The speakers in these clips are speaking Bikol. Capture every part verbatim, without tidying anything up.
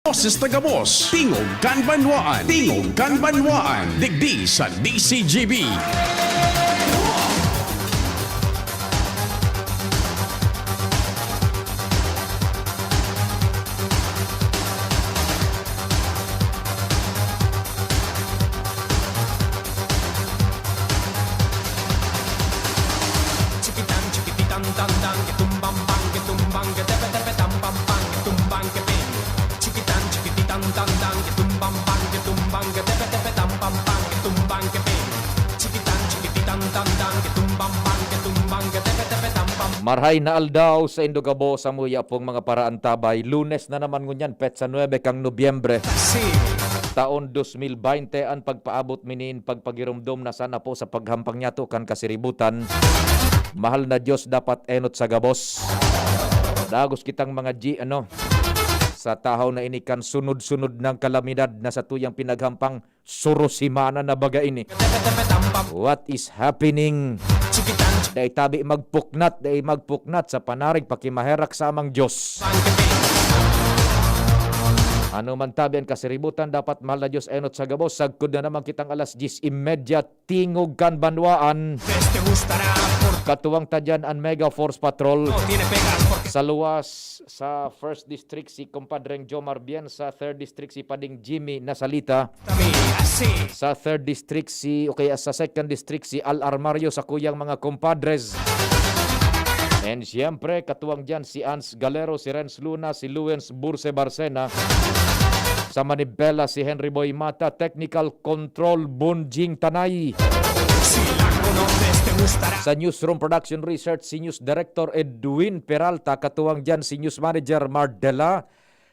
Boses ta gabos, tingog kan banwaan, tingog kan banwaan, digdi sa D C G B. Marhay na aldaw saindo gabos, samuya pong mga paraantabay. Lunes na naman ngunyan, petsa nuebe kan Nobyembre, taon dos mil baynte. An pagpaabot mi nin pagpagiromdom na sana po sa paghampang niyato kan kasiributan. Mahal na Diyos, dapat enot sa gabos. Dagos kitang mga G, ano, sa tahaw na ini kan sunod-sunod ng kalamidad na satuyang pinaghampang. Suro semana na baga ini. What is happening? Dai tabi magpuknat, dai magpuknat sa panarig pakimaherak sa Amang Diyos. Ano man tabi an kasiributan, dapat, mahal na Diyos, enot sa gabos, sagkod na naman kitang alas diyes y media, tingog kan banwaan. Katuwang ta dyan an Mega Force Patrol. Sa luwas, sa First District, si Compadreng Jomar Bien. Sa Third District, si Pading Jimmy Nasalita. Sa Third District, si, o kaya sa Second District, si Al Armario, sa kuyang mga compadres. And siyempre, katuwang dyan, si Ans Galero, si Renz Luna, si Luens Burse Barcena. Sa Manibela, si Henry Boy Mata, technical control, Bunjing Tanay. Sa newsroom production research, si News Director Edwin Peralta, katuwang dyan, si News Manager Mardela.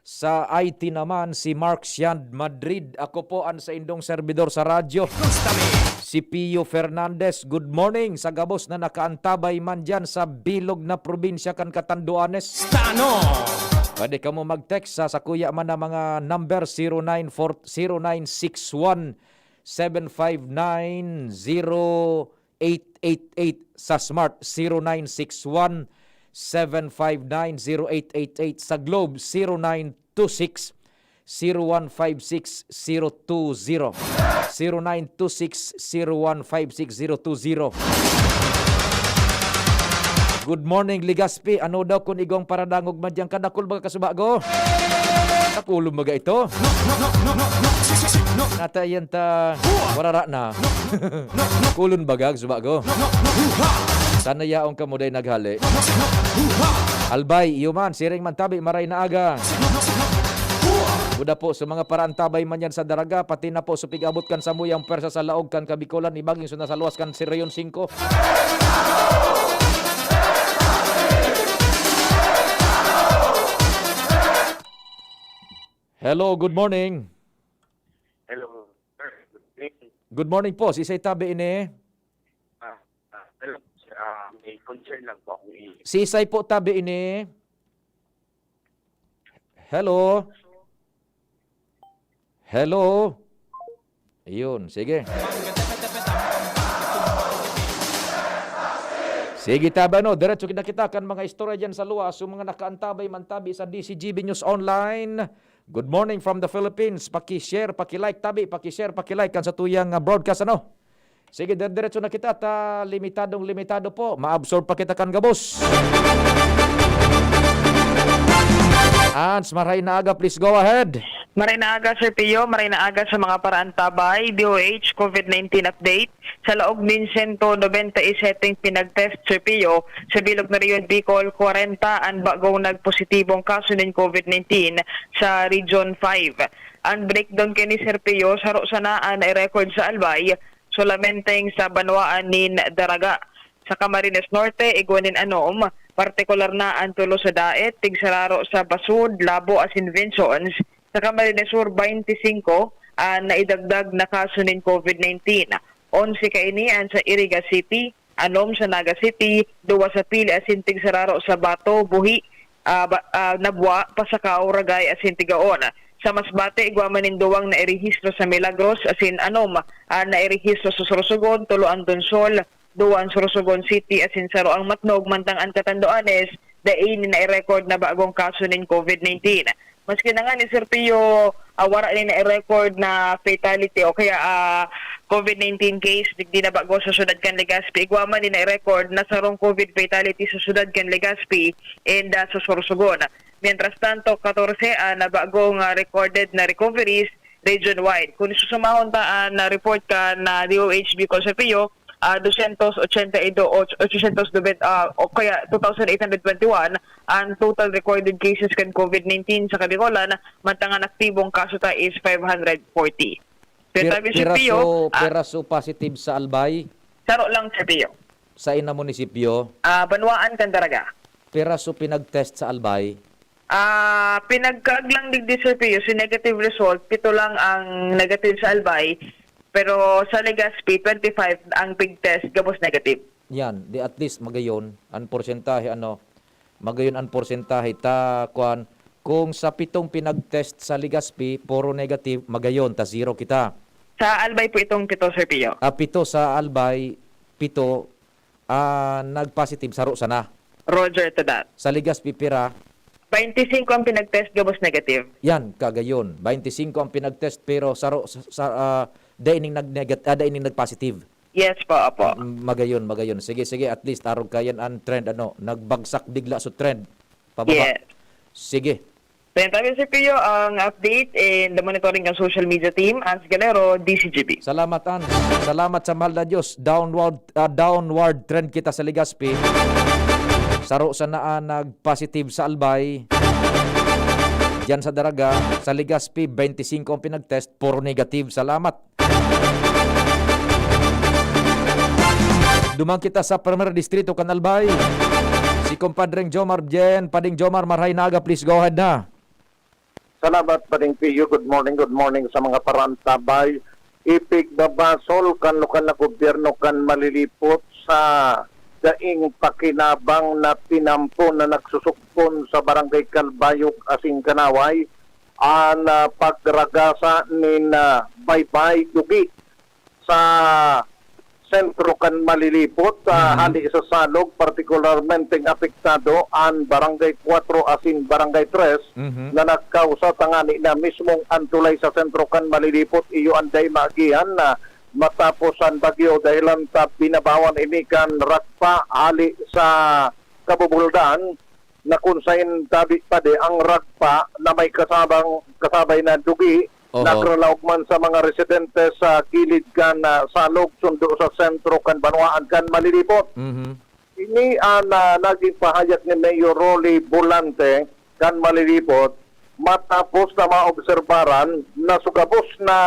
Sa I T naman, si Mark Siand Madrid. Ako po an saindong serbidor sa radyo, si Pio Fernandez. Good morning sa gabos na nakaantabay man dyan sa bilog na probinsya kan Catanduanes. Pwede kamo mag-text sa sakuya man na mga number, zero nine four, zero nine six one, seven five nine, zero eight eight eight, sa Smart, zero nine six one, seven five nine, zero eight eight eight, sa Globe, zero nine two six, zero one five six, zero two zero. Zero nine two six, zero one five six, zero two zero. Good morning, Legazpi. Ano daw kun igwang paradangog man diyan? Kadakul baga kasubago? Dakulon baga ito? No, no, no, no, no, no. Si, si, si, no. Nata yan ta, warara na. No, no, no. Kulon baga, kasubago? No, no, no, huha. Sana yaon ka mo day naghali. No, no, no, huha. Albay, iyo man, siring man tabi, maray na aga. No, no, no, huha. Buda po sa mga paraantabay man yan sa daraga, pati na po sa pig-abot kan samuyang pwersa sa laog kan Kabikolan, ibagin sa nasaluwas kan Siryon singko. Hello, good morning. Hello, sir. Good evening. Good morning po. Sisay tabi ini? Ah, ah, hello, sir. Ah, may concern lang po akong i- Sisay po tabi ini? Hello? Hello? Ayun, sige. Sige, tabi, ano, diretso na kita kan mga istorya dyan sa luwas. So, mga nakaantabay man tabi sa D C G B News Online. Good morning from the Philippines. Paki-share, paki-like, tabi, paki-share, paki-like kan satuyang, ah, broadcast, ano? Sige, dire-diretso na kita at, ah, limitadong limitado po. Maabsorb pa kita kan gabos. Ans, maray na aga, please go ahead. Maray na aga, Sir Pio. Maray na aga sa mga paraantabay. D O H COVID nineteen update. Sa laog nin sento nobenta y seteng pinag-test, Sir Pio, sa bilog na rehiyon Bicol, kwarenta an bagong nagpositibong kaso nin COVID nineteen sa Region five. An breakdown kini, Sir Pio, saro sana an nai-record sa Albay, solamenteng sa banwaan nin Daraga. Sa Camarines Norte, igwa nin anom, partikular na an tulo sa Daet, Tigsararo sa Basud, Labo asin Vinzons. Sa Camarines Sur, baynte singko an naidagdag na kaso nin COVID nineteen. Onse kaini an sa Iriga City, anom sa Naga City, duwa sa Pili asin Tigsararo sa Bato, Buhi, ah, ba-, ah, Nabua, Pasacao, Ragay asin Tigaon. Sa Masbate, igwa man nin duwang nairehistro sa Milagros asin anom an nairehistro sa Sorsogon, tulo an Donsol, duwa an Sorsogon City asin saro ang Matnog, mantang an Catanduanes, dai nin nai-record na bagong kaso nin COVID nineteen. Maski na nga ni Sir Pio, ah, wara ni na-record na fatality o kaya, ah, COVID nineteen case digdi na bago sa syudad kan Legazpi. Igwa man ni na-record na sarong COVID fatality sa syudad kan Legazpi and, ah, sa Sorsogon. Mientras tanto, katorse an, ah, bagong, ah, recorded na recoveries region-wide. Kung isusumahon ta an, ah, report kan, ah, D O H Bicol, Sir Pio, ah, dosyentos ochenta y dos, och-, ochocientos nobenta, ah, o kaya two thousand eight hundred twenty-one ang total recorded cases kan COVID nineteen sa Kabicolan, mantang an aktibong kaso ta is five hundred forty. Pero Pir-, tabi, Sir Pio, piraso, ah, piraso positive sa Albay? Saro lang, Sir Pio. Sa ina munisipyo? Ah, Banwaan kan Daraga. Piraso pinag-test sa Albay? Ah, pinagkaag lang digdi, Sir Pio, si negative result, pito lang ang negative sa Albay, pero sa Legazpi, twenty-five ang pig-test, gabos negative. Yan, di at least magayon ang porsyentahe, ano, magayon ang porsyentahe ta, kwan, kung sa pitong pinag-test sa Legazpi, puro negative, magayon, ta zero kita. Sa Albay po itong pito, Sir Pio. Ah, pito sa Albay, pito, ah, nag-positive, saro sana. Roger to that. Sa Legazpi, pira? Bainti singko ang pinag-test, gabos negative. Yan, kagayon. Bainti singko ang pinag-test, pero saro, sa, sa, ah, dai ning nag-negat-, ah, dai ning nag-positive. Yes po, opo. Mm, magayon, magayon. Sige, sige, at least arog kayan ang trend, ano, nagbagsak bigla sa trend. Pababa. Yes. Sige. Then, tabi, Sir Pio, ang update and the monitoring ng social media team, Ans Galero, D C G B. Salamat, Ans. Salamat sa mahal na Diyos. Downward, ah, downward trend kita sa Legazpi. Saro sana ang nag-positive sa Albay. Diyan sa Daraga, sa Legazpi, twenty-five ang pinag-test, puro negative. Salamat. Duman kita sa Primer Distrito kan Albay. Si Compadreng Jomar Bien. Pading Jomar, marhay na aga, please go ahead na. Salamat, Pading Pio. Good morning, good morning sa mga parantabay. Ipigbabasol kan lokal na gobyerno kan Malilipot sa daing pakinabang na tinampo na nagsusukpon sa Barangay Calbayog asin Canaway an, ah, pagragasa nin, ah, baybay dugi sa sentro kan Malilipot, ah, Mhm. hali sa Salog, partikularmenteng apektado an Barangay Cuatro asin Barangay Tres Mhm. na nagkausa tangani na mismong an tulay sa sentro kan Malilipot, iyo an dai maagihan na matapos an bagyo, dahilan ta binabawan ini kan ragpa hali sa Kabubuldan, na kun saen tabi padi ang ragpa na may kasabang, kasabay na dugi, Oho. nagralaog man sa mga residente sa gilid kan, ah, Salog, sundo sa sentro kan banwaan kan Malilipot. Mhm. Ini an, ah, naging pahayag ni Mayor Rolly Volante kan Malilipot matapos na maobserbaran na sugabos na,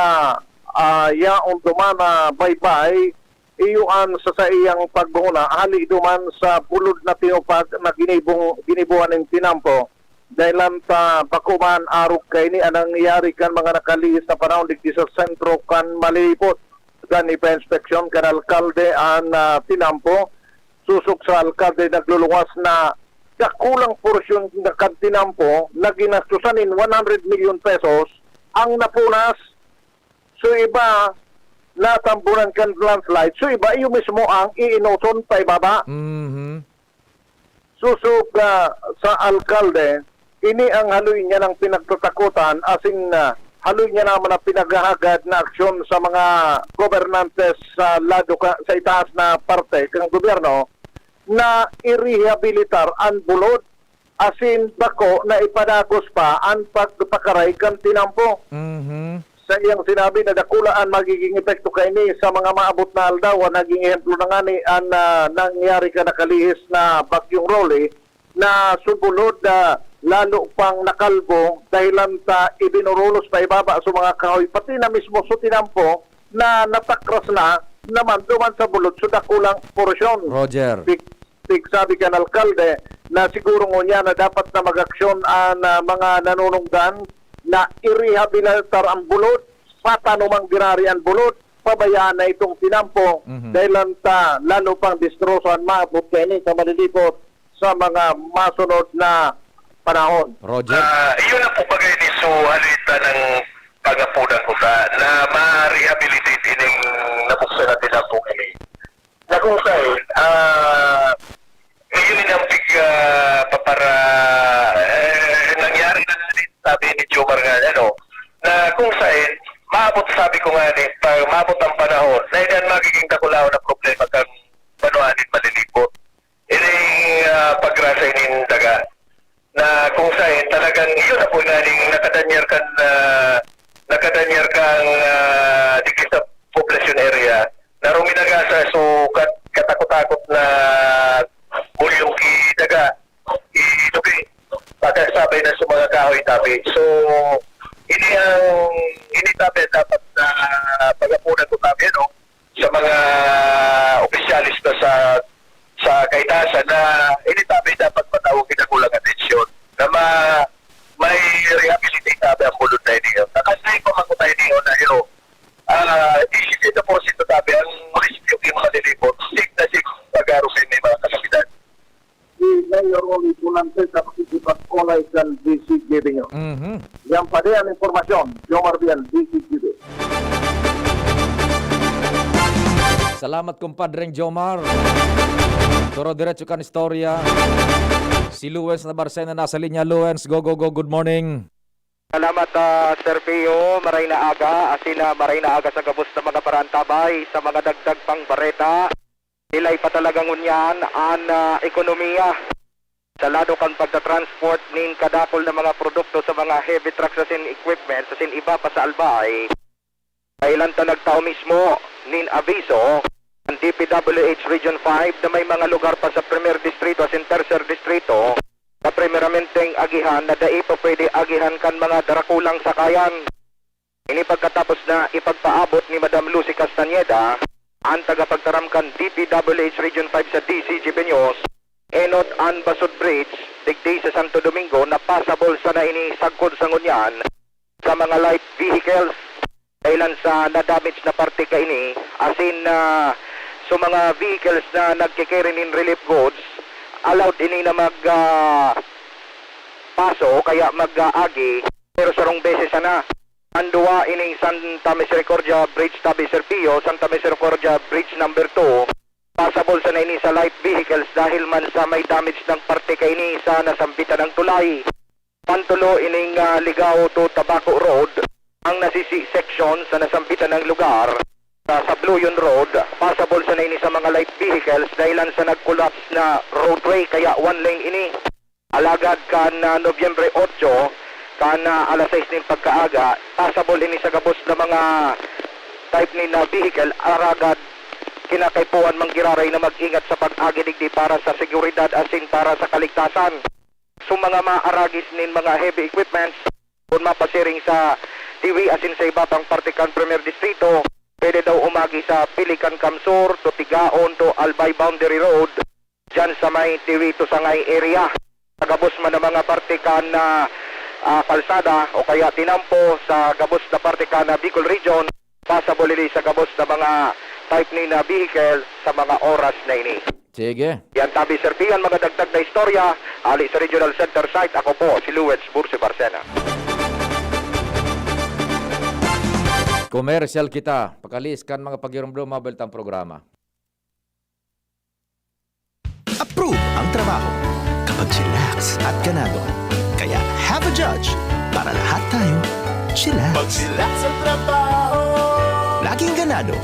ah, yaon duman na baybay iyo an sa saiyang paghona hali duman sa bulod na tinupag na ginibong, ginibohan nin tinampo. Dahilan ta bako man arog kaini an nangyari kan mga nakalihis na panahon digdi sa sentro kan Malilipot. Kan ipa-inspeksyon kan alkalde an, ah, tinampo, susog sa alkalde nagluluwas na dakulang porsyon na kan tinampo na ginastosan nin one hundred million pesos ang napunas. So, iba, natambunan kan landslide. So, iba, iyo mismo ang iinoson pa ibaba. Mhm. Susog, ah, sa alkalde, ini ang haloy niya ng pinagtatakutan, asin, ah, haloy niya naman ang pinaghahagad na aksyon sa mga gobernantes sa lado ka, sa itaas na parte ng gobyerno na irehabilitar ang bulod asin bako na ipadagos pa an pagpakaray kan tinampo. Mhm. Sa iyang sinabi na dakula an magiging epekto kaini sa mga maabot na aldaw, an naging ehemplo na ngani an, ah, nangyari kan nakalihis na Bagyong Rolly na subulod na lalo pang nakalbo dahilan ta ibinurulos pa ibaba sa mga kahoy, pati na mismo sa tinampo na natakras na naman duman sa bulod sa dakulang porsyon. Roger. Big Pigsabi kan alkalde na siguro ngunyan na dapat na mag-aksyon an, ah, mga nanunungdan na irehabilitar ang bulod, patanuman giraray an bulod, pabayaan na itong tinampo, Mhm. dahil lang ta lalo pang destroso an maabot kaini sa Malilipot sa mga masunod na panahon. Roger? Ah, iyo na po bagay ni so halita ng pangapunan ko sa na ma-rehabilitate ining nabuksan na tinampo kami. Nagusay, ah, ngayon ang pig, ah, papara, eh, nangyari na nga rin, sabi Kung saen, maabot, sabi ko nga ni, pag maabot ang panahon, na iyan magiging dakulaon na problema kan banwaan nin malilibot. Ining, ah, pagrasa nin daga na kung saen talagang iyo na po nga ning nakadanyar kan, ah, nakadanyar kan, ah, digdi sa population area na ruminaga sa so kat-, katakot-takot na bulyong ki daga, idugi, pakasabay na sa mga kahoy tabi. So, ini ang, ini tabi dapat na pag-apunan ko tabi, ano, sa mga opisyales na sa, sa Kaitasan na ini tabi dapat matawag kita kulang atensyon na ma-, may rehabilitate tabi ang bulod na ini. Nakasay pa man ko tayo niyo na, you know, ah, eighty-five porsyento tabi ang munisipyo yung mga lilibot, sig na sig pagaro sa may mga kalamidad. Si Mayor Rolly Bulante sa pakikipag-olay kan D C G B News. Mhm. Yan pa din ang impormasyon. Jomar Bian, D C G B. Salamat, kumpadreng Jomar. Toro diretso kan istorya. Si Luens na Barcena nasa linya. Luens, go, go, go. Good morning. Salamat, ah, Sir Pio. Maray na aga. Asin na maray na aga sa gabos na mga paraantabay. Sa mga dagdag pang bareta, hilay pa talaga ngunyan an, ah, ekonomiya. Sa lado kan pagta-transport nin kadakul na mga produkto sa mga heavy trucks asin equipment asin iba pa sa Albay, kailan ta nagtao mismo nin abiso ang D P W H Region five na may mga lugar pa sa Primer Distrito asin Tercer Distrito na primeramenteng agihan na dai pa pwede agihan kan mga darakulang sakayan. Ini pagkatapos na ipagpaabot ni Madam Lucy Castañeda, an tagapagtaram kan D P W H Region five sa D C G B News, enot an Basud Bridge digdi sa Santo Domingo na passable sana ini sagkod sa ngunyan sa mga light vehicles. Kailan sa na-damage na parte kaini, asin, ah, so mga vehicles na nagke-carry nin relief goods, allowed ini na mag, ah, paso o kaya mag, ah, agi, pero sarong beses sana. An duwa ining Santa Misericordia Bridge tabi, Sir Pio, Santa Misericordia Bridge number two, passable sana ini sa light vehicles dahil man sa may damage ng parte kaini sa nasambitan ng tulay. Pantulo ining, ah, Ligao to Tabaco Road, ang nasisi section sa nasambitan ng lugar sa Sabloyon Road, passable sana ini sa mga light vehicles dahilan sa nag-collapse na roadway kaya one lane ini. Alagad kan, ah, Nobyembre otso, kan, ah, alas sais nin pagkaaga, passable ini sa gabos na mga type ni na vehicle, alagad kinakaipuhan man giraray na mag-ingat sa pag-agi digdi para sa seguridad asin para sa kaligtasan. So, mga maaragis nin mga heavy equipments, kun mapasiring sa Tiwi asin sa iba pang parte kan Primer Distrito, pwede daw umagi sa Pelican Cam Sur to Tigaon to Albay Boundary Road, diyan sa may Tiwi to Sangay area. Sa gabos man na mga parte kan, ah, ah, kalsada o kaya tinampo sa gabos na parte kan, ah, Bicol Region, passable ini sa gabos na mga type ni na vehicle sa mga oras na ini. Sige. Yan tabi, Sir Pio, an mga dagdag na istorya, ali sa Regional Center Site, ako po si Luwens Bursi Barcena. Komersyal kita. Pakaliis kan mga pagirumdom, mabalik ang programa. Approve ang trabaho kapag chillax at ganado. Kaya have a judge para lahat tayo chillax. Pag chillax ang trabaho. Laging ganado.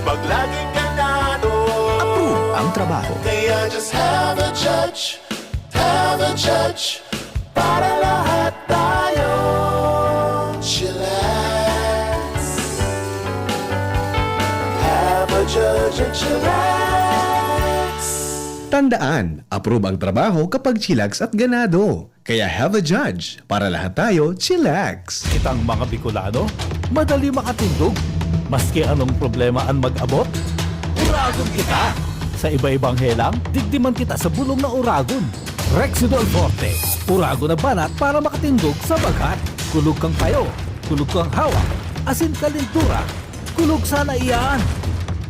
Pag laging ganado. Approve ang trabaho. Kaya just have a judge. Have a judge. Para lahat tayo chillax. Have a judge and chillax. Tandaan, approve ang trabaho kapag chillax at ganado. Kaya have a judge, para lahat tayo chillax. Kitang mga Bicolano, madali makatindog. Maski anong problema an mag-abot, uragon kita. Sa iba-ibang helang, digdi man kita sa bulong na uragon. Rexidol Forte, uragon na banat para makatindog sa baghat. Kulog kang payo, kulog kang hawak, asin kalentura. Kulog sana iyan.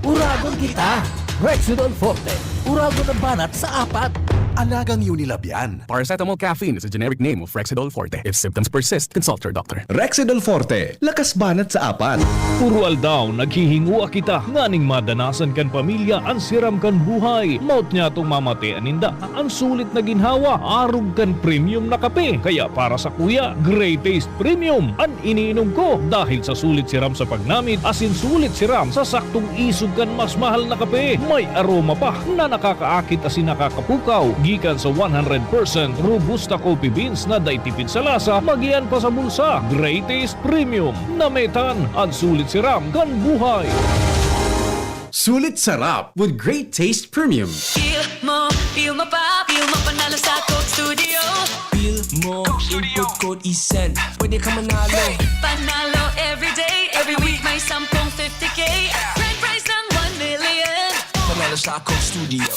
Uragon kita. Rexidol Forte, uragon na banat sa apat. Alagang Unilab yan. Paracetamol caffeine is a generic name of Rexidol Forte. If symptoms persist, consult your doctor. Rexidol Forte, lakas banat sa apat. Puro aldaw naghihingoa kita nganing madanasan kan pamilya an siram kan buhay. Maot niya tong mamatian ninda an sulit na ginhawa, arog kan premium na kape. Kaya para sa kuya, Great Taste Premium an iniinom ko dahil sa sulit siram sa pagnamit asin sulit siram sa saktong isog kan mas mahal na kape. May aroma pa na nakakaakit asin nakakapukaw gikan sa one hundred percent Robusta coffee beans na dai tipid sa lasa, magian pa sa bulsa. Great Taste Premium. Nametan an sulit siram kan buhay. Sulit sarap with Great Taste Premium. Feel mo, feel mo pa, feel mo panalo sa Coke Studio. Feel mo, input code is send. Pwede ka manalo. Panalo everyday, every week may sampung fifty K. Grand prize ng one million. Panalo sa Coke Studio.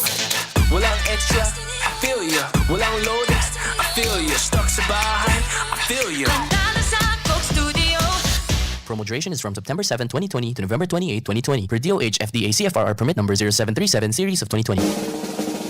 Walang extra. I feel ya. Walang load. I feel ya. Stuck sa bahay. I feel ya. Panalo sa Coke Studio. Promo duration is from September seven, twenty twenty to November twenty-eight, twenty twenty, per D O H F D A C F R R permit number zero seven three seven series of twenty twenty.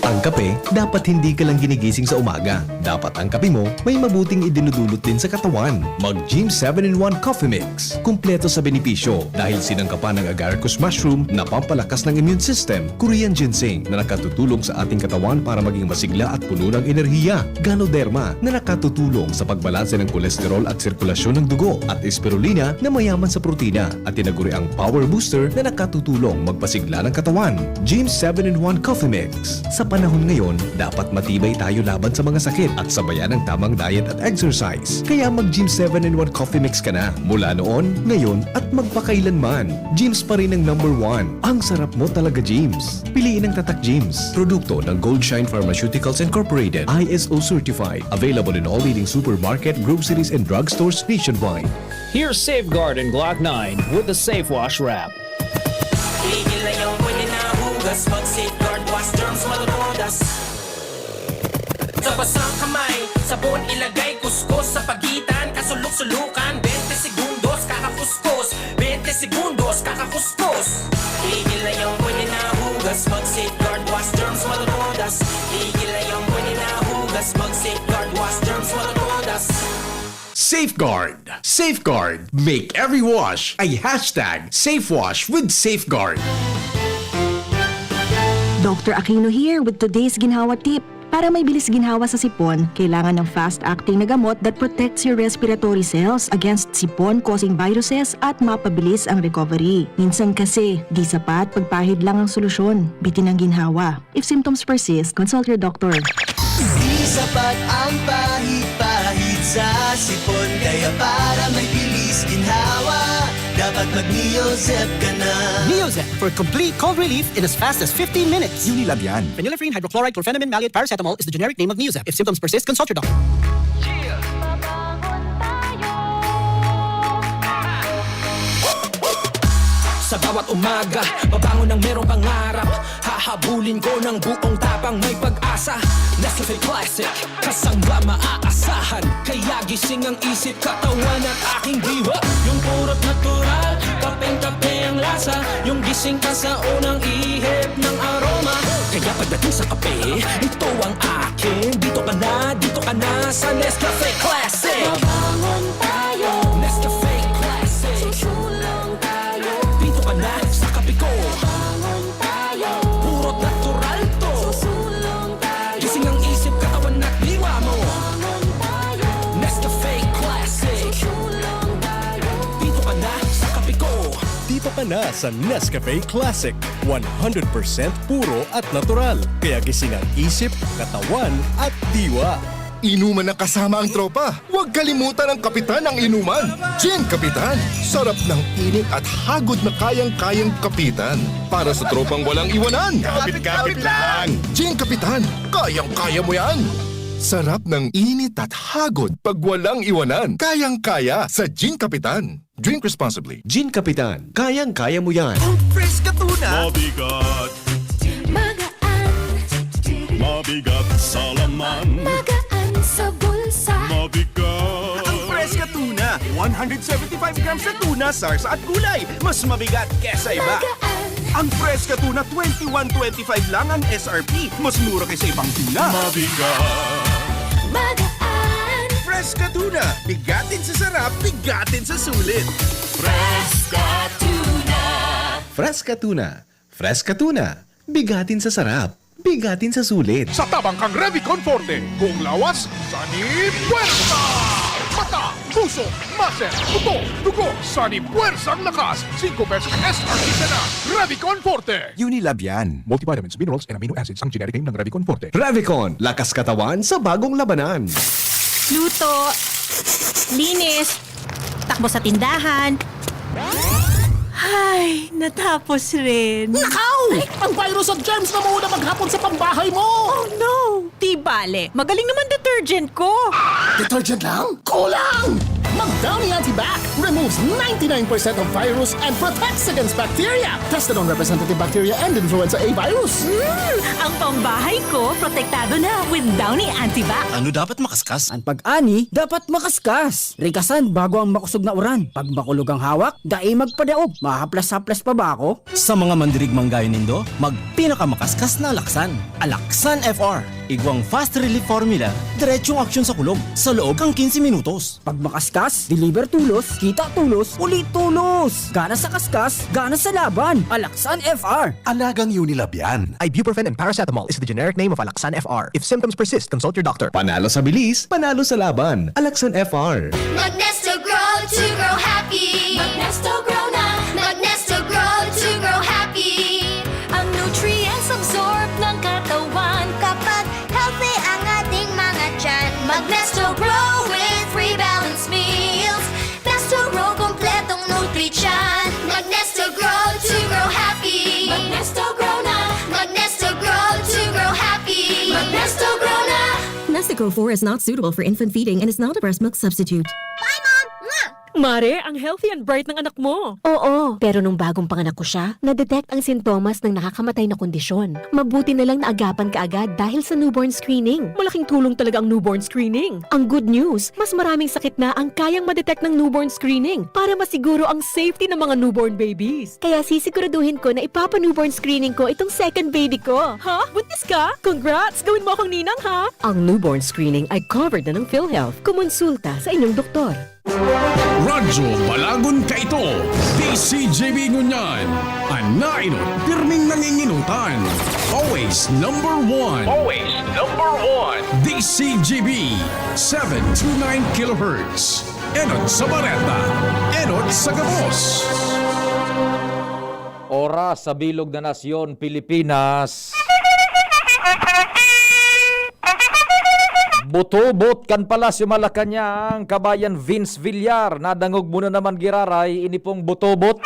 Ang kape, dapat hindi ka lang ginigising sa umaga. Dapat ang kape mo may mabuting idinudulot din sa katawan. Mag Gym seven in one Coffee Mix. Kumpleto sa benepisyo dahil sinangkapan ng agaricus mushroom na pampalakas ng immune system, Korean ginseng na nakatutulong sa ating katawan para maging masigla at puno ng enerhiya, Ganoderma na nakatutulong sa pagbalanse ng kolesterol at sirkulasyon ng dugo, at Spirulina na mayaman sa protina at tinaguriang power booster na nakatutulong magpasigla ng katawan. Gym seven in one Coffee Mix. Sa panahon ngayon, dapat matibay tayo laban sa mga sakit at sabayan ng tamang diet at exercise. Kaya mag Gym seven in one Coffee Mix ka na. Mula noon, ngayon, at magpakailanman. Gym's pa rin ang number one. Ang sarap mo talaga, Gym's. Piliin ang Tatak Gym's. Produkto ng Goldshine Pharmaceuticals Incorporated, I S O certified. Available in all leading supermarket, groceries, and drugstores nationwide. Here's Safeguard and Glock nine with the Safe Wash Wrap. Tigil na yung pwede na hugas. Mag Safeguard Wash Germs, matutudas. Sa basang kamay, sabon ilagay, kuskos sa pagitan, kasulok-sulukan, bente segundos, kakakuskos, bente segundos, kakakuskos. Tigil na yung pwede na hugas. Mag Safeguard Wash Germs, matutudas. Tigil na yung pwede na hugas. Mag Safeguard Wash Germs, matutudas. Safeguard. Safeguard. Make every wash a hashtag safe wash with Safeguard. Doctor Aquino here with today's ginhawa tip. Para may bilis ginhawa sa sipon, kailangan ng fast-acting na gamot that protects your respiratory cells against sipon-causing viruses at mapabilis ang recovery. Minsan kasi, di sapat pagpahid lang ang solusyon. Bitin ang ginhawa. If symptoms persist, consult your doctor. Di sapat ang pahid-pahid sa sipon. Kaya para may bilis ginhawa, dapat mag-Neozep ka na. Neozep for complete cold relief in as fast as fifteen minutes. Unilab yan. Phenylephrine, hydrochloride, chlorphenamine, maleate, paracetamol is the generic name of Neozep. If symptoms persist, consult your doctor. Sa bawat umaga, babangon ng merong pangarap. Hahabulin ko ng buong tapang, may pag-asa. Nescafe Classic, kasangga maaasahan. Kaya gising ang isip, katawan at aking diwa. Yung purot natural, kapeng-kape ang lasa. Yung gising ka sa unang ihip ng aroma. Kaya pagdating sa kape, ito ang akin. Dito ka na, dito ka na sa Nescafe Classic. Mabangon tayo. Nescafe Classic. Susulong tayo. Dito ka na sa kape ko. Mabangon tayo. Puro natural to. Susulong tayo. Gising ang isip, katawan at diwa mo. Mabangon tayo. Nescafe Classic. Susulong tayo. Dito ka na sa kape ko. Dito ka na sa Nescafe Classic. One hundred percent puro at natural. Kaya gising ang isip, katawan at diwa. Inuman na kasama ang tropa. Huwag kalimutan ang kapitan ng inuman. Gin Kapitan. Sarap ng init at hagod na kayang-kayang kapitan. Para sa tropang walang iwanan. Kapit-kapit lang. Gin Kapitan. Kayang-kaya mo yan. Sarap ng init at hagod pag walang iwanan. Kayang-kaya sa Gin Kapitan. Drink responsibly. Gin Kapitan. Kayang-kaya mo yan. Ang fresh ka tuna. Mabigat. Magaan. Mabigat sa laman. Magaan sa bulsa. Mabigat. Ang fresh ka tuna. One hundred seventy-five grams na tuna, sarsa at gulay. Mas mabigat kesa iba. Magaan. Ang Fresca Tuna, twenty-one twenty-five lang ang S R P. Mas mura kaysa ibang tuna. Mabigat. Magaan. Fresca Tuna, bigatin sa sarap, bigatin sa sulit. Fresca Tuna. Fresca Tuna. Fresca Tuna. Bigatin sa sarap, bigatin sa sulit. Sa tabang kang Revicon Forte, buong lawas, sani puwersa! Mata, puso, muscle, ubo, dugo, sani puwersang lakas, singko pesos S R P ka na. Revicon Forte! Unilab yan. Multivitamins, minerals, and amino acids ang generic name ng Revicon Forte. Revicon, lakas katawan sa bagong labanan. Luto, linis, takbo sa tindahan. Ay, natapos rin. Nakaw! Ang virus at germs na mauna maghapon sa pambahay mo! Oh no! Di bale, magaling naman detergent ko. Detergent lang? Kulang! Mag-Downy Antibac removes ninety-nine percent of virus and protects against bacteria. Tested on representative bacteria and influenza A virus. Hmm, ang pambahay ko, protektado na with Downy Antibac. Ano dapat makaskas? An pag-ani dapat makaskas. Rikasan bago ang makosog na uran. Pag makulog ang hawak, dai magpadaog. Mahaplas-haplas pa ba ako? Sa mga mandirigmang gayo nindo, magpinakamakaskas na alaksan. Alaksan F R. Igwang fast relief formula, diretsong aksyon sa kulog, sa loob kan quince minutos. Pag makaskas, deliver tulos, kita tulos, uli tulos! Gana sa kaskas, gana sa laban. Alaksan F R. Alagang Unilab yan. Ibuprofen and paracetamol is the generic name of Alaxan F R. If symptoms persist, consult your doctor. Panalo sa bilis, panalo sa laban. Alaksan F R. Magnesto Grow to grow happy. Magnesto Grow na. Magnesto Grow to grow happy. Ang nutrients absorb ng katawan. Kapag healthy ang ating mga tiyan, Magnesto Grow with three balanced meals. Nesto Grow, kompletong nutrisyon. Magnesto Grow to grow happy. Magnesto Grow na. Magnesto Grow to grow happy. Magnesto Grow na. Nestico four is not suitable for infant feeding and is not a breast milk substitute. Bye, Mom! Mwah! Mare, ang healthy and bright ng anak mo. Oo, pero nung bagong panganak ko siya, na-detect ang sintomas ng nakakamatay na kondisyon. Mabuti na lang naagapan kaagad dahil sa newborn screening. Malaking tulong talaga ang newborn screening. Ang good news, mas maraming sakit na ang kayang ma-detect ng newborn screening para masiguro ang safety ng mga newborn babies. Kaya sisiguraduhin ko na ipapa-newborn screening ko itong second baby ko. Ha? Buntis ka? Congrats! Gawin mo akong ninang, ha? Ang newborn screening ay covered na ng PhilHealth. Kumonsulta sa inyong doktor. Radyo Balagon Kaito, D C G B ngunyan. An nainot, pirming nanginginutan. Always number one. Always number one. D C G B, seven two nine kilohertz. Enot sa bareta, enot sa gabos. Oras sa bilog na nasyon, Pilipinas. Butobot kan Palasyo Malacañang, Kabayan Vince Villar, nadangog mo na naman giraray, ini pong butobot.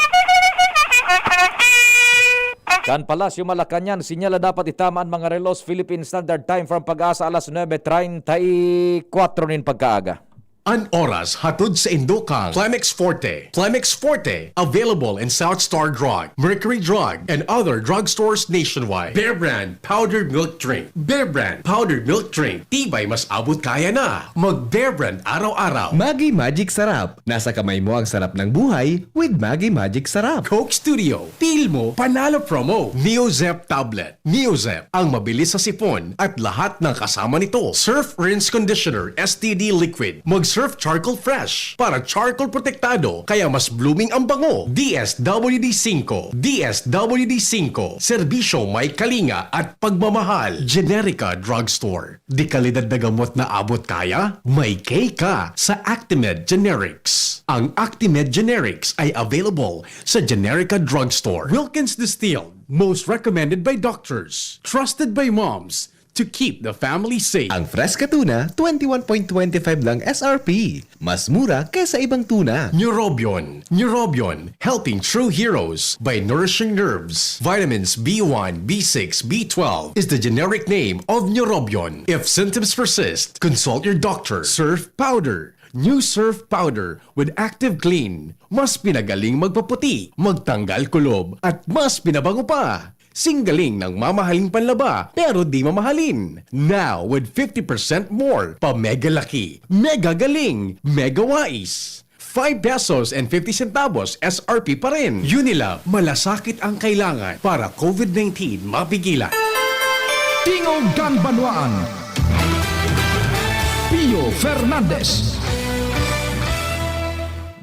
Kan Palasyo Malacañang, sinyal na dapat itama an mga relos Philippine Standard Time from PAGASA alas nuebe treinta y cuatro nin pagkaaga. An oras hatod sa indo kan Plemex Forte. Plemex Forte, available in South Star Drug, Mercury Drug, and other drugstores nationwide. Bear Brand Powdered Milk Drink. Bear Brand Powdered Milk Drink. Tibay mas abot kaya na. Mag Bear Brand araw-araw. Maggi Magic Sarap. Nasa kamay mo ang sarap ng buhay with Maggi Magic Sarap. Coke Studio. Feel mo, panalo promo. Neozep Tablet. Neozep, ang mabilis sa sipon at lahat ng kasama nito. Surf Rinse Conditioner S T D Liquid. Mag Surf Charcoal Fresh para charcoal protektado kaya mas blooming ang bango. D S W D singko, D S W D singko. Serbisyo may kalinga at pagmamahal. Generica Drugstore. Dekalidad na gamot na abot kaya? May K ka sa Actimed Generics. Ang Actimed Generics ay available sa Generica Drugstore. Wilkins Distilled, most recommended by doctors, trusted by moms, to keep the family safe. Ang Fresca Tuna, twenty-one point twenty-five lang S R P. Mas mura kaysa ibang tuna. Neurobion, Neurobion, helping true heroes by nourishing nerves. Vitamins B one, B six, B twelve is the generic name of Neurobion. If symptoms persist, consult your doctor. Surf Powder. New Surf Powder with Active Clean. Mas pinagaling magpaputi, magtanggal kulob, at mas pinabango pa. Singgaling ng mamahaling panlaba, pero di mamahalin. Now with fifty percent more pa mega laki, mega galing, mega wais. five pesos and fifty centavos S R P pa rin. Unilab, malasakit ang kailangan para COVID nineteen mapigilan. Tingog kan Banwaan. Pio Fernandez.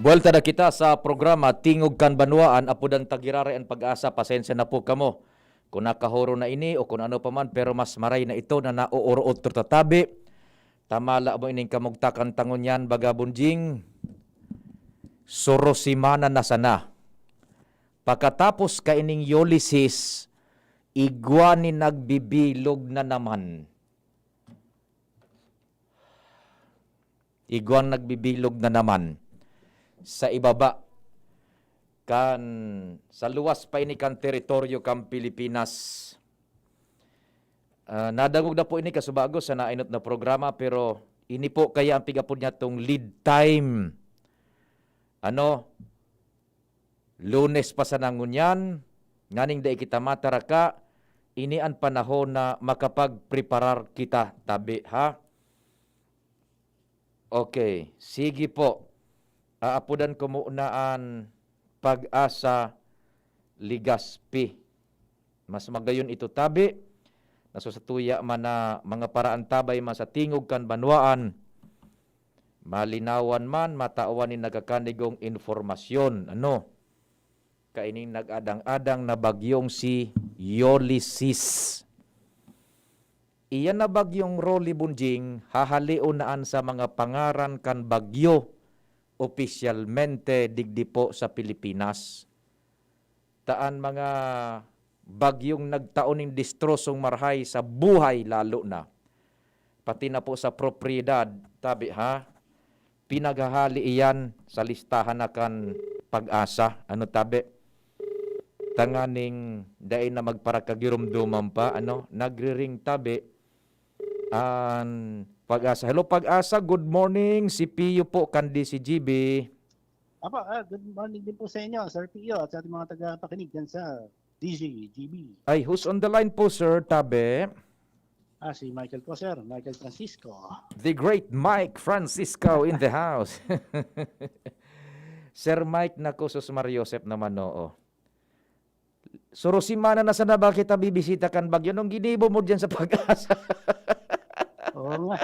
Buwelta na kita sa programa Tingog kan Banwaan. Apo dan tagiraray an pag-asa. Pasensya na po kamo kung nakahuro na ini o kung ano pa man, pero mas maray na ito na naooroot ta tabi. Tamala mo ining kamugtakan ta ngunyan, baga, Bunjing. Sorosimana na sana. Pakatapos kaining Ulysses, igwa ni nagbibilog na naman. Igwang nagbibilog na naman sa ibaba kan, sa luwas pa ini kan teritoryo kan Pilipinas. Ah, nadangog na po ini kasubago sa nainot na programa, pero ini po kaya ang pigapod niya tong lead time. Ano? Lunes pa sana ngunyan, nganing dai kita mataraka, ini an panahon na makapagpreparar kita, tabi, ha? Okay, sige po. Aapodan ko muna an Pag-asa Legazpi. Mas magayon ito, tabi, na sa satuya man na mga paraantabay man sa tingog kan banwaan, malinawan man, matawan nin nagkakanigong impormasyon. Ano? Kaining nag-adang-adang na bagyong si Ulysses. Iyan na bagyong Rolly Bunjing, hahaleon na an sa mga pangaran kan bagyo opisyalmente digdi po sa Pilipinas. Ta an mga bagyong nagtao nin destrosong marhay sa buhay lalo na, pati na po sa propriedad, tabi ha, pinaghahali iyan sa listahan na kan Pag-asa. Ano tabi? Tanganing dai na magparakagiromdoman pa, ano? Nagriring tabi an Pag-asa. Hello, Pag-asa. Good morning. Si Pio po kan D C G B. Apo, ah, good morning din po sa inyo, Sir Pio, at sa ating mga tagapakinig dyan sa D J G B. Ay, who's on the line po, sir? Tabi? Ah, si Michael po, sir. Michael Francisco. The great Mike Francisco in the house. Sir Mike, naku, sus Mariosep naman, oo. Suro simana na sana ba kita bibisita kan bagyo? Anong ginibo mo dyan sa Pag-asa? Oo nga.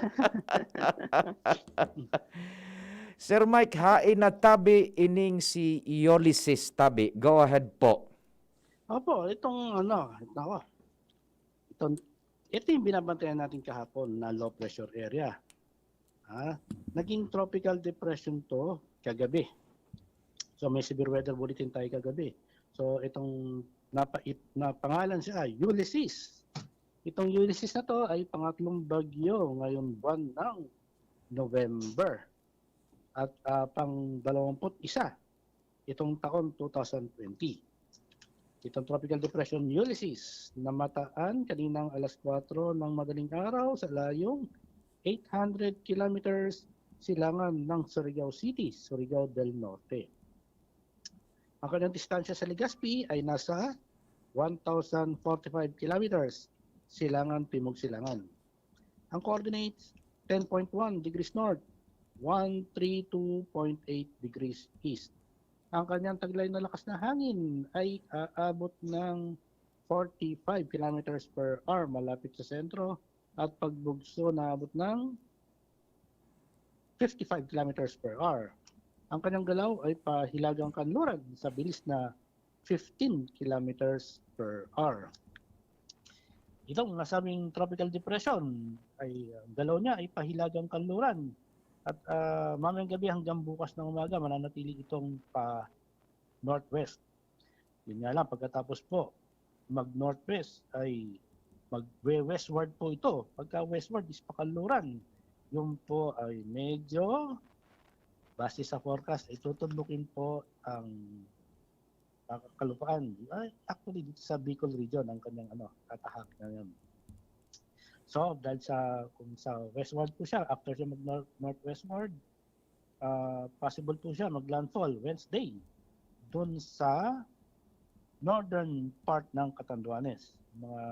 Sir Mike, hain na tabi ining si Ulysses tabi. Go ahead po. Opo, itong ano, ito, itong, ito yung binabantayan natin kahapon na low pressure area. Ha? Naging tropical depression to kagabi. So may severe weather bulletin tayo kagabi. So itong napa, it, napangalan siya Ulysses. Itong Ulysses na to ay pangatlong bagyo ngayong buwan ng November. At ah, pang dalawamput isa itong taon two thousand twenty. Itong Tropical Depression Ulysses namataan kaninang alas kwatro ng madaling araw sa layong eight hundred kilometers silangan ng Surigao City, Surigao del Norte. Ang kanyang distansya sa Legazpi ay nasa one thousand forty-five kilometers silangan, timog silangan. Ang coordinates, ten point one degrees north, one three two point eight degrees east. Ang kanyang taglay na lakas na hangin ay aabot ng forty-five kilometers per hour malapit sa sentro at pagbugso na abot ng fifty-five kilometers per hour. Ang kanyang galaw ay pahilagang kanluran sa bilis na fifteen kilometers per hour. Itong nasabing tropical depression ay ang galaw niya ay pahilagang kanluran at ah, mamayang gabi hanggang bukas ng umaga mananatili itong pa northwest. Yun nga lang, pagkatapos po mag-northwest ay magwe-westward po ito. Pagka westward is pakanluran. Yun po ay medyo base sa forecast, itutudlukin po ang ah, kalupaan. Ay, actually, dito sa Bicol region ang kanyang ano, tatahak na yun. So, dahil sa kung sa westward po siya, after siya mag north northwestward, ah, possible po siya mag-landfall Wednesday doon sa northern part ng Catanduanes, mga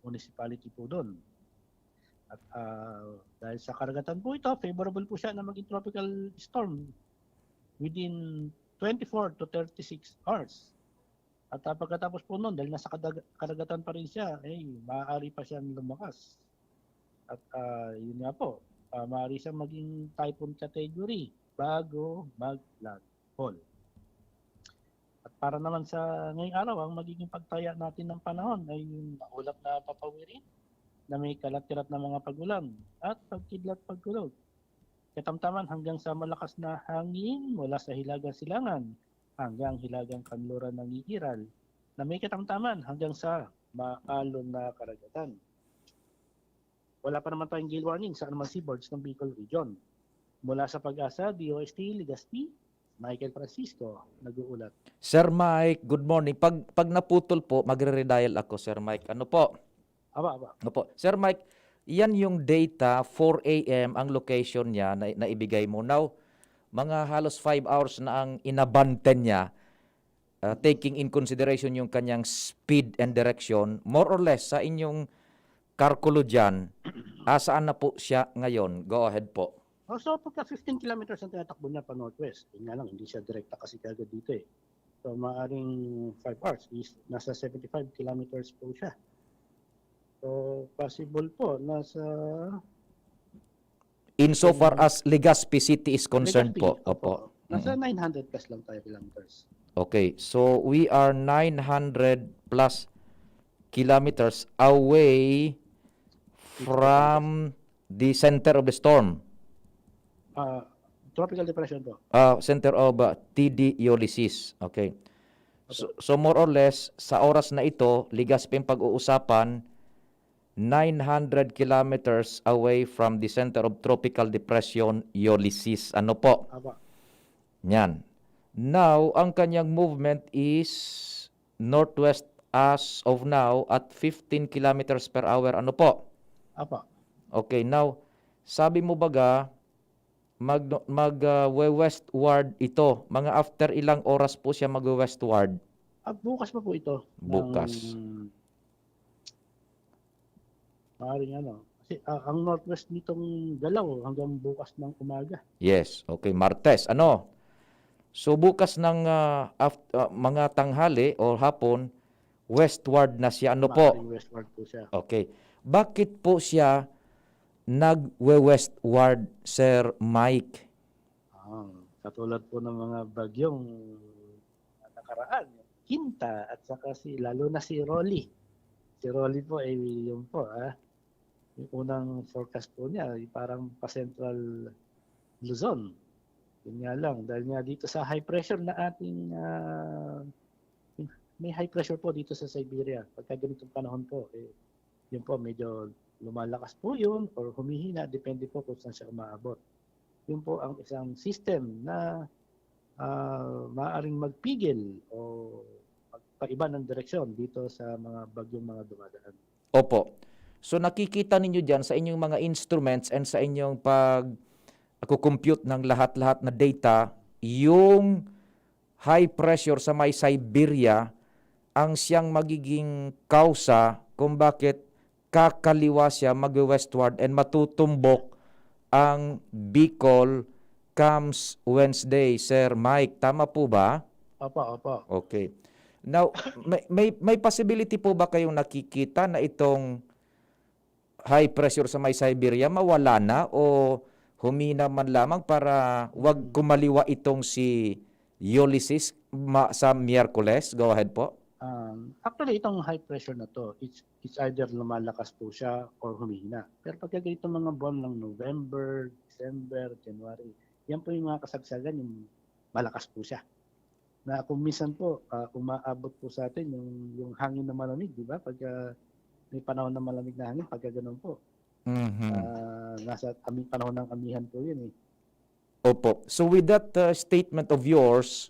municipality po doon. At ah, dahil sa karagatan po ito, favorable po siya na maging tropical storm within twenty-four to thirty-six hours. At, ah, pagkatapos po nun, dahil nasa kadag-, karagatan pa rin siya, eh, maaari pa siyang lumakas. At, ah, yun nga po, ah, maaari siyang maging typhoon category bago mag-landfall. At para naman sa ngayong araw, ang magiging pagtaya natin ng panahon ay yung maulap na papawirin na may kalat-kalat na mga pag-ulan at pagkidlat pagkulog. Katamtaman hanggang sa malakas na hangin mula sa hilagang silangan hanggang hilagang kanluran ng iiral na may katamtaman hanggang sa maalon na karagatan. Wala pa naman tayong gale warning sa anumang seaboards ng Bicol Region. Mula sa PAGASA, D O S T, Legazpi, Michael Francisco, nag-uulat. Sir Mike, good morning. Pag, pag naputol po, magre-redial ako, Sir Mike. Ano po? Aba, aba. Opo. Sir Mike, yan yung data, four a m ang location niya na, na ibigay mo. Now, mga halos five hours na ang inabante niya, uh, taking in consideration yung kanyang speed and direction, more or less, sa inyong kalkulo dyan, asaan na po siya ngayon? Go ahead po. Oh, so, pagka fifteen kilometers ang tinatakbo niya pa northwest, yun nga lang, hindi siya direkta kasi kagad dito eh. So, maaring five hours is nasa seventy-five kilometers po siya. So, possible po, nasa Insofar as Legazpi City is concerned Legazpi, po. opo. Opo. Nasa Mm. nine hundred plus lang tayo kilometers. Okay, so we are nine hundred plus kilometers away from the center of the storm. Ah, tropical depression po. Ah, center of uh, T D Ulysses. Okay. So, so more or less, sa oras na ito, Legazpi ang pag-uusapan, nine hundred kilometers away from the center of Tropical Depression Ulysses. Ano po? Aba. Yan. Now, ang kanyang movement is northwest as of now at fifteen kilometers per hour. Ano po? Apa. Okay, now, sabi mo baga, mag, mag ah, we-westward ito. Mga after ilang oras po siya mag-westward? Ah, bukas pa po ito. Bukas. Ng, maaaring ano. Kasi ah, ang northwest nitong galaw hanggang bukas ng umaga. Yes, okay, Martes. Ano? So bukas ng ah, af- ah, mga tanghali o hapon, westward na siya. Ano po? Maaaring westward po siya. Okay. Bakit po siya nagwe-westward, Sir Mike? Ah, katulad po ng mga bagyong nakaraan, Quinta at saka si, lalo na si Rolly. Si Rolly po ay yung po, ah, yung unang forecast po niya ay parang pa-central Luzon. Yun nga lang, dahil nga dito sa high pressure na ating, ah, may high pressure po dito sa Siberia. Pagka ganitong panahon po, eh, yun po, medyo lumalakas po yun or humihina, depende po kung saan siya umaabot. Yun po ang isang system na ah, maaaring magpigil o magpaiba ng direksyon dito sa mga bagyong mga dumadaan. Opo. So nakikita ninyo dyan sa inyong mga instruments and sa inyong pag compute ng lahat-lahat na data, yung high pressure sa may Siberia ang siyang magiging kausa kung bakit kakaliwa siya mag-westward and matutumbok ang Bicol comes Wednesday, Sir Mike. Tama po ba? Opo, opo. Okay. Now, may, may, may possibility po ba kayong nakikita na itong high pressure sa may Siberia mawala na o humina man lamang para wag kumaliwa itong si Ulysses ma- sa Miyerkules? Go ahead po. Um, actually, itong high pressure na to, it's, it's either lumalakas po siya or humihina. Pero pagka ganito mga buwan ng November, December, January, yan po yung mga kasagsagan, yung malakas po siya. Na kung minsan po, ah, umaabot po sa atin yung, yung hangin na malamig, di ba? Pagka may panahon na malamig na hangin, pagka ganun po. Mhm. Ah, nasa ami, panahon ng amihan po yun eh. Opo. So with that uh, statement of yours,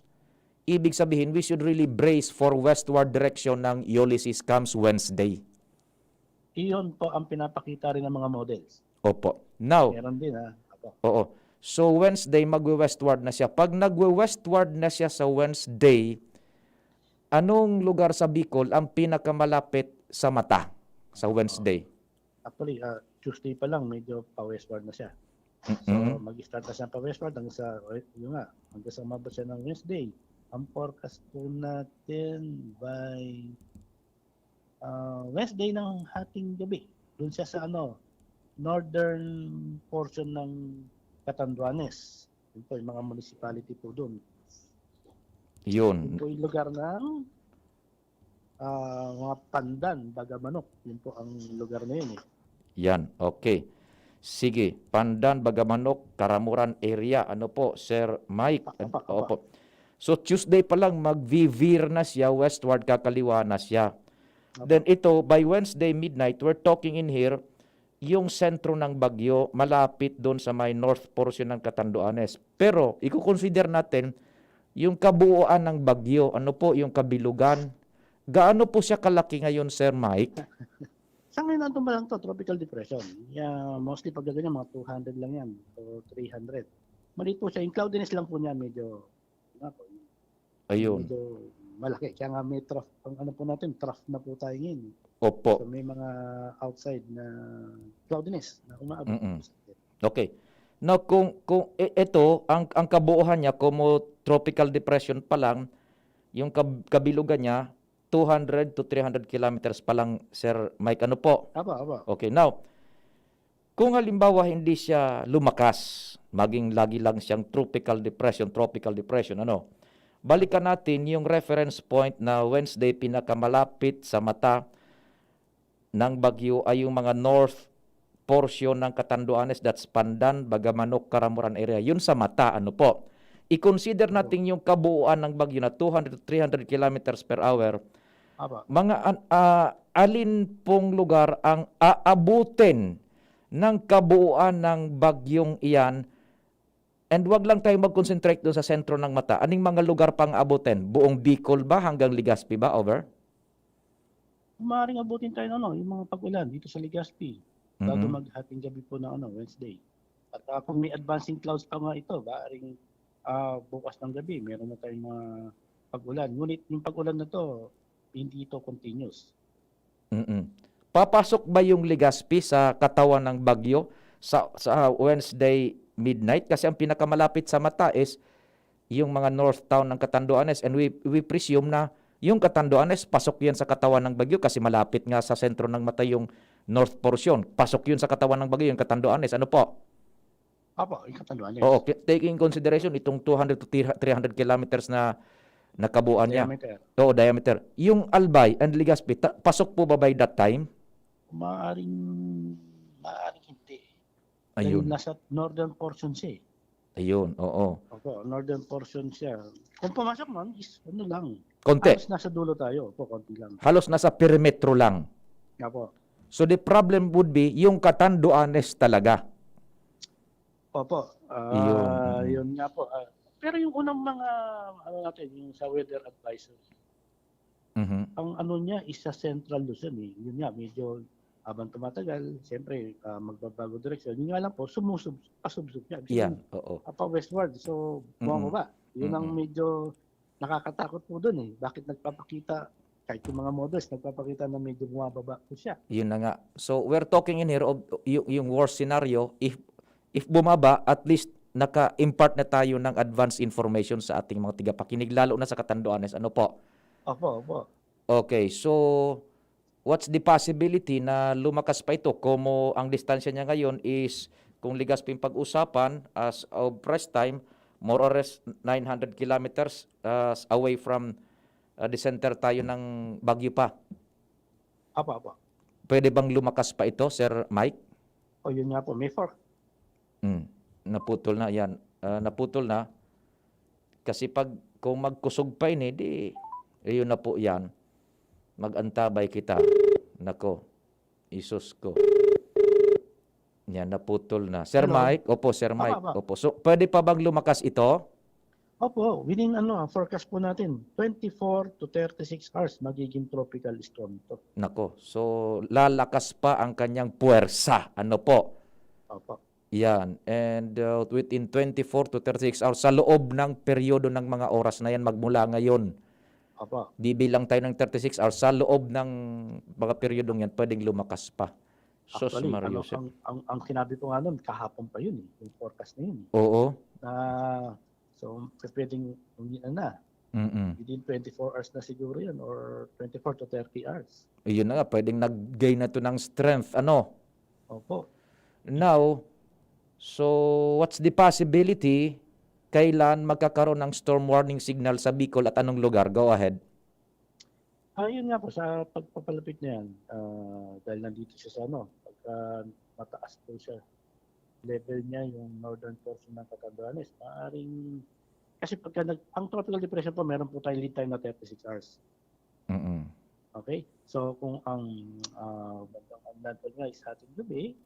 ibig sabihin we should really brace for westward direction ng Ulysses comes Wednesday. Iyon po ang pinapakita rin ng mga models. Opo. Now, Meron din ha. Apo. Oo. So Wednesday magwe-westward na siya. Pag nagwe-westward na siya sa Wednesday, anong lugar sa Bicol ang pinakamalapit sa mata sa Wednesday? Actually, ah, Tuesday pa lang medyo pa-westward na siya. So, Mm-mm. mag-start na siya pa westward hanggang sa, yun nga, hanggang sa umabot siya ng Wednesday. Ang forecast po natin by, ah, Wednesday ng hating gabi. Doon siya sa, ano, northern portion ng Catanduanes. Yun po, yung mga municipality po doon. Yun. Yun po yung lugar ng, ah, mga Pandan, Bagamanok. Yun po ang lugar na yun eh. Yan, okay. Sige, Pandan, Bagamanok, Caramoran area. Ano po, Sir Mike? Apa, apa, apa. Opo. So, Tuesday pa lang, mag-veer na siya westward, kakaliwa na siya. Apa. Then ito, by Wednesday midnight, we're talking in here, yung sentro ng bagyo, malapit doon sa may north portion ng Catanduanes. Pero, iko-consider natin, yung kabuuan ng bagyo, ano po, yung kabilugan. Gaano po siya kalaki ngayon, Sir Mike? Sa ngayon, ano pa lang to, tropical depression. Yeah, mostly pag ganyan, mga two hundred lang yan, o three hundred. Maliit po siya. Yung cloudiness lang po niya, medyo, nga po, Ayun. medyo malaki. Kaya nga may trough, ang ano po natin, trough na po tayo ngayon. Opo. So, may mga outside na cloudiness na umaabot Mm-mm. po sa atin. Okay. Now, kung, kung i-, ito, ang, ang kabuuhan niya, como tropical depression pa lang, yung kab-, kabilugan niya, two hundred to three hundred kilometers pa lang, Sir Mike. Ano po? Apo, apo. Okay, now, kung halimbawa hindi siya lumakas, maging lagi lang siyang tropical depression, tropical depression, ano? Balikan natin yung reference point na Wednesday, pinakamalapit sa mata ng bagyo ay yung mga north portion ng Catanduanes, that's Pandan, Bagamanok, Caramoran area. Yun sa mata, ano po? I-consider Opo. natin yung kabuuan ng bagyo na two hundred to three hundred kilometers per hour. Apo. Mga an-, ah, alin pong lugar ang aabutin ng kabuuan ng bagyong iyan? And wag lang tayo mag-concentrate doon sa sentro ng mata. Aning mga lugar pang abutin? Buong Bicol ba? Hanggang Legazpi ba? Over? Maaaring abutin tayo ng ano, yung mga pag-ulan dito sa Legazpi bago Mm-mm. maghating gabi po ng ano, Wednesday. At, ah, kung may advancing clouds pa nga ito, maaaring, ah, bukas ng gabi, meron na tayong mga pag-ulan. Ngunit yung pag-ulan na to, hindi ito continuous. Mm-mm. Papasok ba yung Legazpi sa katawan ng bagyo sa, sa Wednesday midnight? Kasi ang pinakamalapit sa mata is yung mga north town ng Catanduanes, and we, we presume na yung Catanduanes, pasok yan sa katawan ng bagyo kasi malapit nga sa sentro ng mata yung north portion. Pasok yun sa katawan ng bagyo, yung Catanduanes. Ano po? Opo, yung Catanduanes. Oo, ki-, taking consideration itong two hundred to three hundred kilometers na, na kabuuan niya. Diameter. Oo, diameter. Yung Albay and Legazpi, ta-, pasok po ba by that time? Maaring, maaring hindi. Dahil Ayun. nasa northern portion siya eh. Ayun, oo. Opo, northern portion siya. Kung pumasok man, is ano lang. Konti. Halos nasa dulo tayo. Opo, konti lang. Halos nasa perimetro lang. Opo. So the problem would be yung Catanduanes talaga. Opo. Ah, Yun, mm. yun nga po. Ah, pero yung unang mga, ano natin, yung sa weather advisory, Mhm. ang ano niya is sa Central Luzon eh. Yun nga, medyo habang tumatagal, siyempre, ah, magbabago direksyon. Yun nga lang po, sumusub-, pasubsob siya. Ibig Yan, sabihin, oo. ah, pa-westward. So, Mm-mm. bumababa. Yun ang Mm-mm. medyo nakakatakot po dun eh. Bakit nagpapakita, kahit yung mga models, nagpapakita na medyo bumababa po siya. Yun na nga. So, we're talking in here of y-, yung worst scenario, if, if bumaba, at least naka-impart na tayo ng advance information sa ating mga tigapakinig, lalo na sa Catanduanes. Ano po? Opo, opo. Okay, so what's the possibility na lumakas pa ito? Komo ang distansya niya ngayon is, kung Legazpi yung pag-usapan, as of press time, more or less nine hundred kilometers, uh, away from, uh, the center tayo ng bagyo pa. Apo, apo. Pwede bang lumakas pa ito, Sir Mike? O, yun nga po, may fork. Hmm, naputol na, yan. Ah, naputol na. Kasi pag, kung magkusog pa ini, di, ayun na po yan. Mag-antabay kita. Nako, Isus ko. Yan, naputol na. Sir Hello? Mike? Opo, Sir Mike. Apo, apo. Opo. So, pwede pa bang lumakas ito? Opo, within ano, ah, forecast po natin, twenty-four to thirty-six hours, magiging tropical storm to. Nako, so lalakas pa ang kanyang puwersa. Ano po? Opo. Yan. And, uh, within twenty-four to thirty-six hours, sa loob ng peryodo ng mga oras na yan, magmula ngayon, Opo. bibilang tayo ng thirty-six hours, sa loob ng mga peryodong yan, pwedeng lumakas pa. Sus, Actually, Maria ano, Joseph. ang, ang, ang sinabi ko nga nun, kahapon pa yun eh, yung forecast na yun eh. Oo. Na, so, pwedeng, umiilan na. Mm-mm. Within twenty-four hours na siguro yun, or twenty-four to thirty hours. Yun na nga, pwedeng nag-gain na to ng strength, ano? Opo. Now, so, what's the possibility kailan magkakaroon ng storm warning signal sa Bicol at anong lugar? Go ahead. Ah, yun nga po, sa pagpapalapit na yan, ah, dahil nandito siya sa ano, pagka mataas po siya, level niya yung northern portion ng Catanduanes, maaaring, kasi pagka nag-, ang tropical depression po, meron po tayong lead time na thirty-six hours. Mm-mm. Okay? So, kung ang, ah, bandang ang landfall nga is sa ating gabi,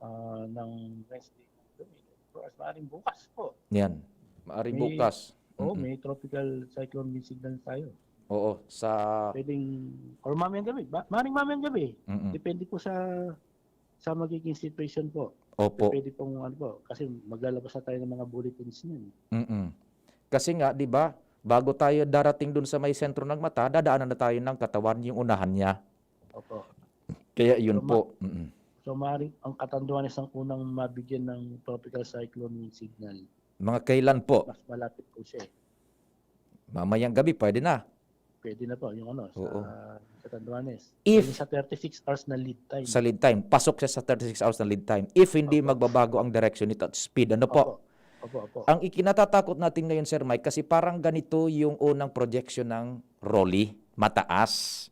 ah, ng Wednesday ng gabi, of course, maaaring bukas po. Yan. Maaring May bukas. Oo, Mm-mm. may tropical cyclone wind signal tayo. Oo, sa Pwedeng, or mamayang gabi. Ba, maaaring mamayang gabi. Mm-mm. Depende po sa, sa magiging situation po. Opo. Pwede pong ano po, kasi maglalabas na tayo ng mga bulletins niyan. Mm-mm. Kasi nga, di ba, bago tayo darating dun sa may sentro ng mata, dadaanan na tayo ng katawan, yung unahan niya. Opo. Kaya yun So, ma-, po. Mm-mm. so, maaaring ang Catanduanes ang unang mabigyan ng tropical cyclone wind signal. Mga kailan po? Mas malapit po siya eh. Mamayang gabi, pwede na. Pwede na po, yung ano, sa Oo. Catanduanes. If Yung sa thirty-six hours na lead time. Sa lead time, pasok siya sa thirty-six hours na lead time. If hindi Opo. magbabago ang direksyon nito at speed, ano po? Opo. Opo, opo. Ang ikinatatakot natin ngayon, Sir Mike, kasi parang ganito yung unang projection ng Rolly, mataas.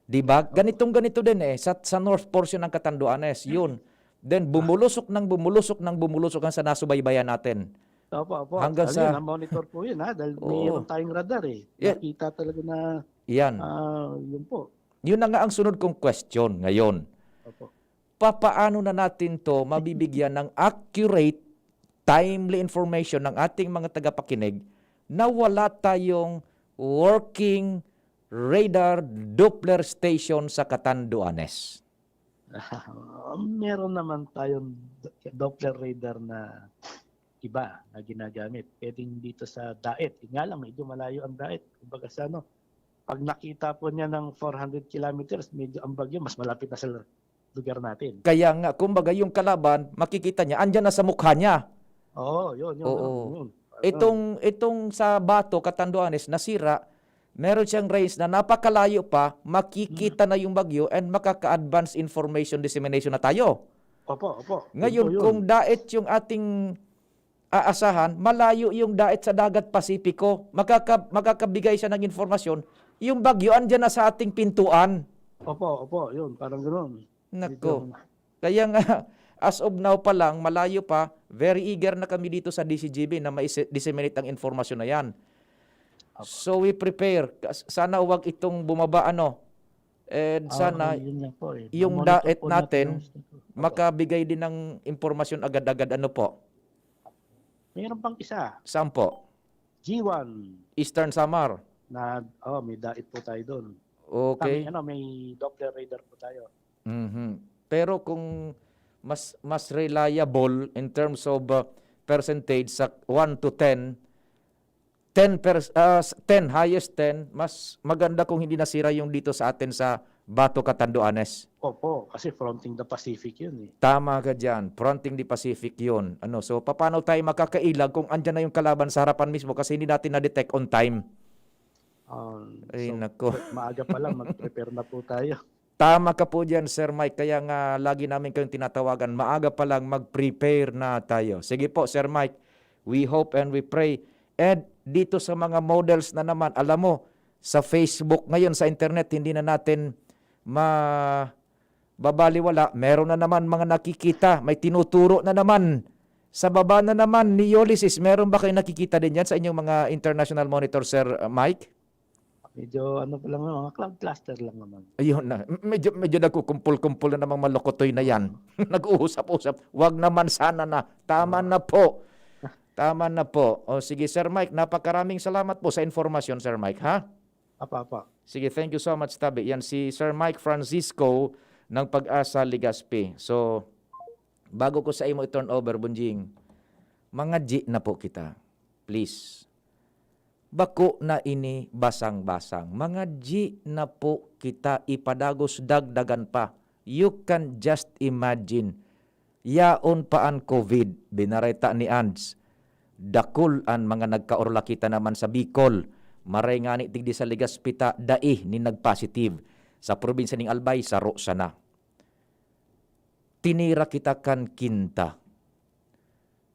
Di ba? Opo. Ganitong ganito din eh, sa, sa north portion ng Catanduanes, yun. Then, Ah. bumulusok ng bumulusok ng bumulusok hanggang sa nasubaybayan natin. Opo, opo. Hanggang Ano sa yun, na-monitor po yun, ha? Dahil Oo. mayroon tayong radar eh. Yeah. Nakita talaga na, Yan. ah, yun po. Yun na nga ang sunod kong question ngayon. Opo. Papaano na natin to mabibigyan ng accurate, timely information ng ating mga tagapakinig na wala tayong working radar Doppler station sa Catanduanes? Meron naman tayong Doppler radar na iba na ginagamit. Pwedeng dito sa Daet. Yun nga lang, medyo malayo ang Daet. Kumbaga sa ano, pag nakita po niya ng four hundred kilometers, medyo ang bagyo, mas malapit na sa lugar natin. Kaya nga, kumbaga, yung kalaban, makikita niya, andyan na sa mukha niya. Oo, yun, yun, Oo. yun, yun. Itong, itong sa Bato, Catanduanes, nasira, meron siyang range na napakalayo pa, makikita Hmm. na yung bagyo and makaka-advance information dissemination na tayo. Opo, opo. Yun Ngayon, po yun. kung Daet yung ating aasahan, malayo yung Daet sa Dagat Pasipiko, makaka-, makakabigay siya ng informasyon, yung bagyo, andyan na sa ating pintuan. Opo, opo, yun, parang gano'n. Nako. Medyo Kaya nga, as of now pa lang, malayo pa, very eager na kami dito sa D C G B na ma-disseminate ang informasyon na yan. Opo. So we prepare. Kas-, sana wag itong bumaba, ano. And Oo, sana yun nga po eh. yung Monitor Daet po natin natin yung gusto ko. Opo. makabigay din ng impormasyon agad-agad, ano po? Meron pang isa. Saan po? G one. Eastern Samar. Na, oh, may Daet po tayo doon. Okay. Kami, ano, may Doppler radar po tayo. Mhm. Pero kung mas, mas reliable in terms of, uh, percentage sa one to ten, ten pers-, ah, s-, ten, highest ten, mas maganda kung hindi nasira yung dito sa atin sa Bato, Catanduanes. Opo, kasi fronting the Pacific yun eh. Tama ka dyan. Fronting the Pacific yun. Ano, so, paano tayo makakailag kung andyan na yung kalaban sa harapan mismo kasi hindi natin na-detect on time? Um, Ay, so, nako. maaga pa lang, mag-prepare na po tayo. Tama ka po dyan, Sir Mike. Kaya nga, lagi namin kayong tinatawagan. Maaga pa lang, mag-prepare na tayo. Sige po, Sir Mike. We hope and we pray. And dito sa mga models na naman, alam mo, sa Facebook ngayon, sa internet, hindi na natin ma-, babaliwala. Meron na naman mga nakikita. May tinuturo na naman. Sa baba na naman ni Ulysses, meron ba kayong nakikita din yan sa inyong mga international monitor, Sir Mike? Medyo ano pa lang, mga cloud cluster lang naman. Ayun na. M-, medyo, medyo nagkukumpul-kumpul na namang malokotoy na yan. Nag-uusap-usap. Wag naman sana na. Tama Oo. na po. Tama na po. O sige, Sir Mike, napakaraming salamat po sa informasyon, Sir Mike, ha? Apa, apa. Sige, thank you so much, Tabi. Yan si Sir Mike Francisco ng Pag-asa, Legazpi. So, bago ko sa imo i-turn over, Bunjing, mangadyi na po kita. Please. Bako na ini basang-basang. Mangadyi na po kita, ipadagos dagdagan pa. You can just imagine. Yaon pa an COVID, binareta ni Ands. Dakul an mga nagkaorla kita naman sa Bicol. Maray ngani digdi sa Legazpi ta, dai nin nag-positive. Sa probinsya ning Albay, saro sana. Tinira kita kan kinta.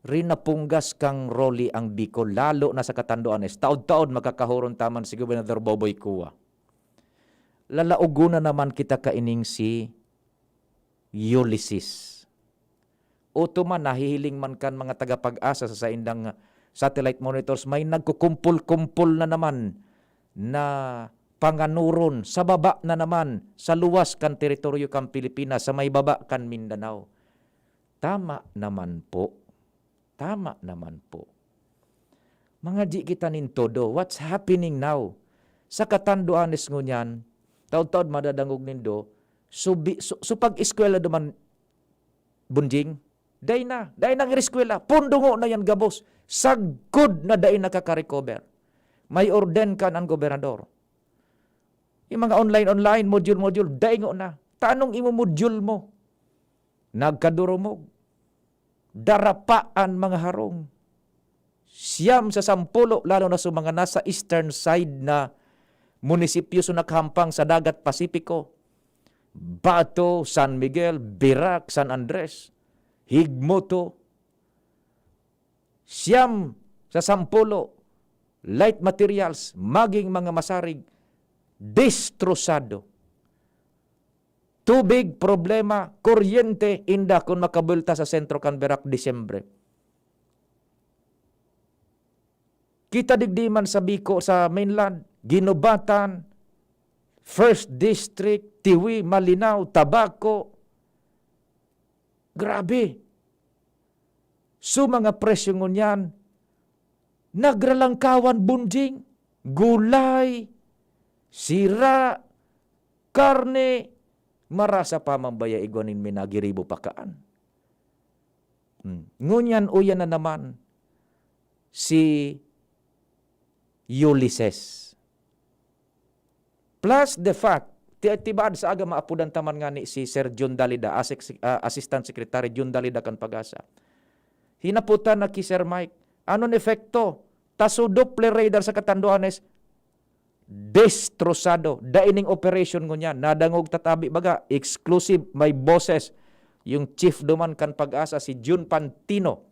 Rinapunggas kan Rolly ang Bicol, lalo na sa Catanduanes. Taod-taod makakahoron ta man si Gobernador Boboy Cua. Lalaogon na naman kita kaining si Ulysses. Otoman, nahihiling man kan mga taga-PAGASA sa saindang satellite monitors, may nagkukumpol-kumpol na naman na panganoron sa baba na naman, sa luwas kan teritoryo kan Pilipinas, sa may baba kan Mindanao. Tama naman po. Tama naman po. Mga di kita nin todo. What's happening now? Sa Catanduanes ngunyan, taod-taod madadangog nindo, subi, su, su pag-eskwela duman, Bunjing, dai na, dai nang ireskwela. Pundungo na yan gabos. Sagkod na dai nakaka-recover. May orden kan ang gobernador. Yung mga online-online, module-module, daingo na. Tanong imo module mo. Nagkadurumog. Darapa an mga harong. Siyam sa sampulo, lalo na sa mga nasa eastern side na munisipyo sa nakahampang sa Dagat Pasipiko, Bato, San Miguel, Virac, San Andres, Higmoto, siyam sa sampulo, light materials, maging mga masarig, destrosado. Tubig, problema, kuryente, inda kun makabulta sa sentro kan Virac, Disyembre. Kita digdi man sa Bicol, sa mainland, Guinobatan, First District, Tiwi, Malinao, Tabaco. Grabe. So, mga presyo ngunyan, nagralangkawan, Bunjing, gulay, sira, karne, marasa pa man baya igwa nin minagiribo pa kaan. Hmm. Ngunyan, uya na naman si Ulysses. Plus the fact, ti, tibaad sa aga maapodan ta man ngani si Sir Jun Dalida, asik, ah, Assistant Secretary Jun Dalida kan PAGASA. Hinapotan na ki Sir Mike, "Anong epekto ta su Doppler radar sa Catanduanes?" Destrosado. Dai ning operation ngunyan. Nadangog ta tabi baga, exclusive, may boses. Yung chief duman kan PAGASA, si Jun Pantino.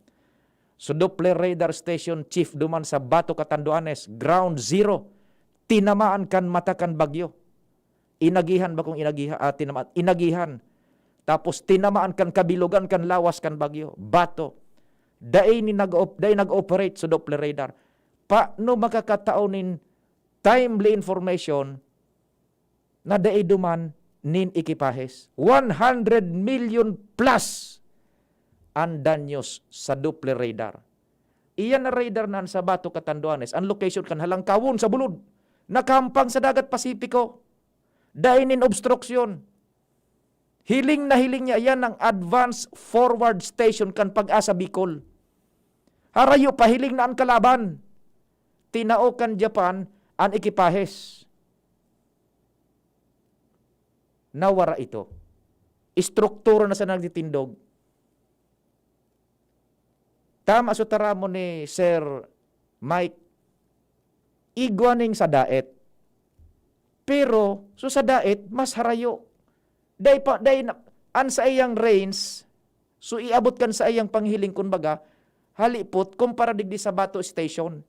Su Doppler radar station chief duman sa Bato, Catanduanes, ground zero. Tinamaan kan mata kan bagyo. Inagihan ba kung inagiha, ah, tinama-, inagihan. Tapos tinamaan kan kabilogan kan lawas kan bagyo. Bato. Dai ni nag-op-, dai nag-operate su Doppler radar. Paano makakatao nin timely information na dai duman nin ekipahes? One hundred million plus an danyos sa Doppler radar. Iyan na radar na an sa Bato, Catanduanes, an location kan halangkawon sa bulod, nakahampang sa Dagat Pasipiko. Dai nin obstruction. Hiling na hiling niya, iyan ang advance forward station kan PAGASA Bicol. Harayo pa, hiling na an kalaban. Tinao kan Japan an ekipahes. Nawara ito. Istruktura na sa nagtitindog. Tama su taramon ni Sir Mike, igwa ning sa daet. Pero, so sa daet, mas harayo. Dai pa, dai na, an saiyang range, so iabot kan saiyang panghiling, kumbaga, halipot kumpara digdi sa Bato Station.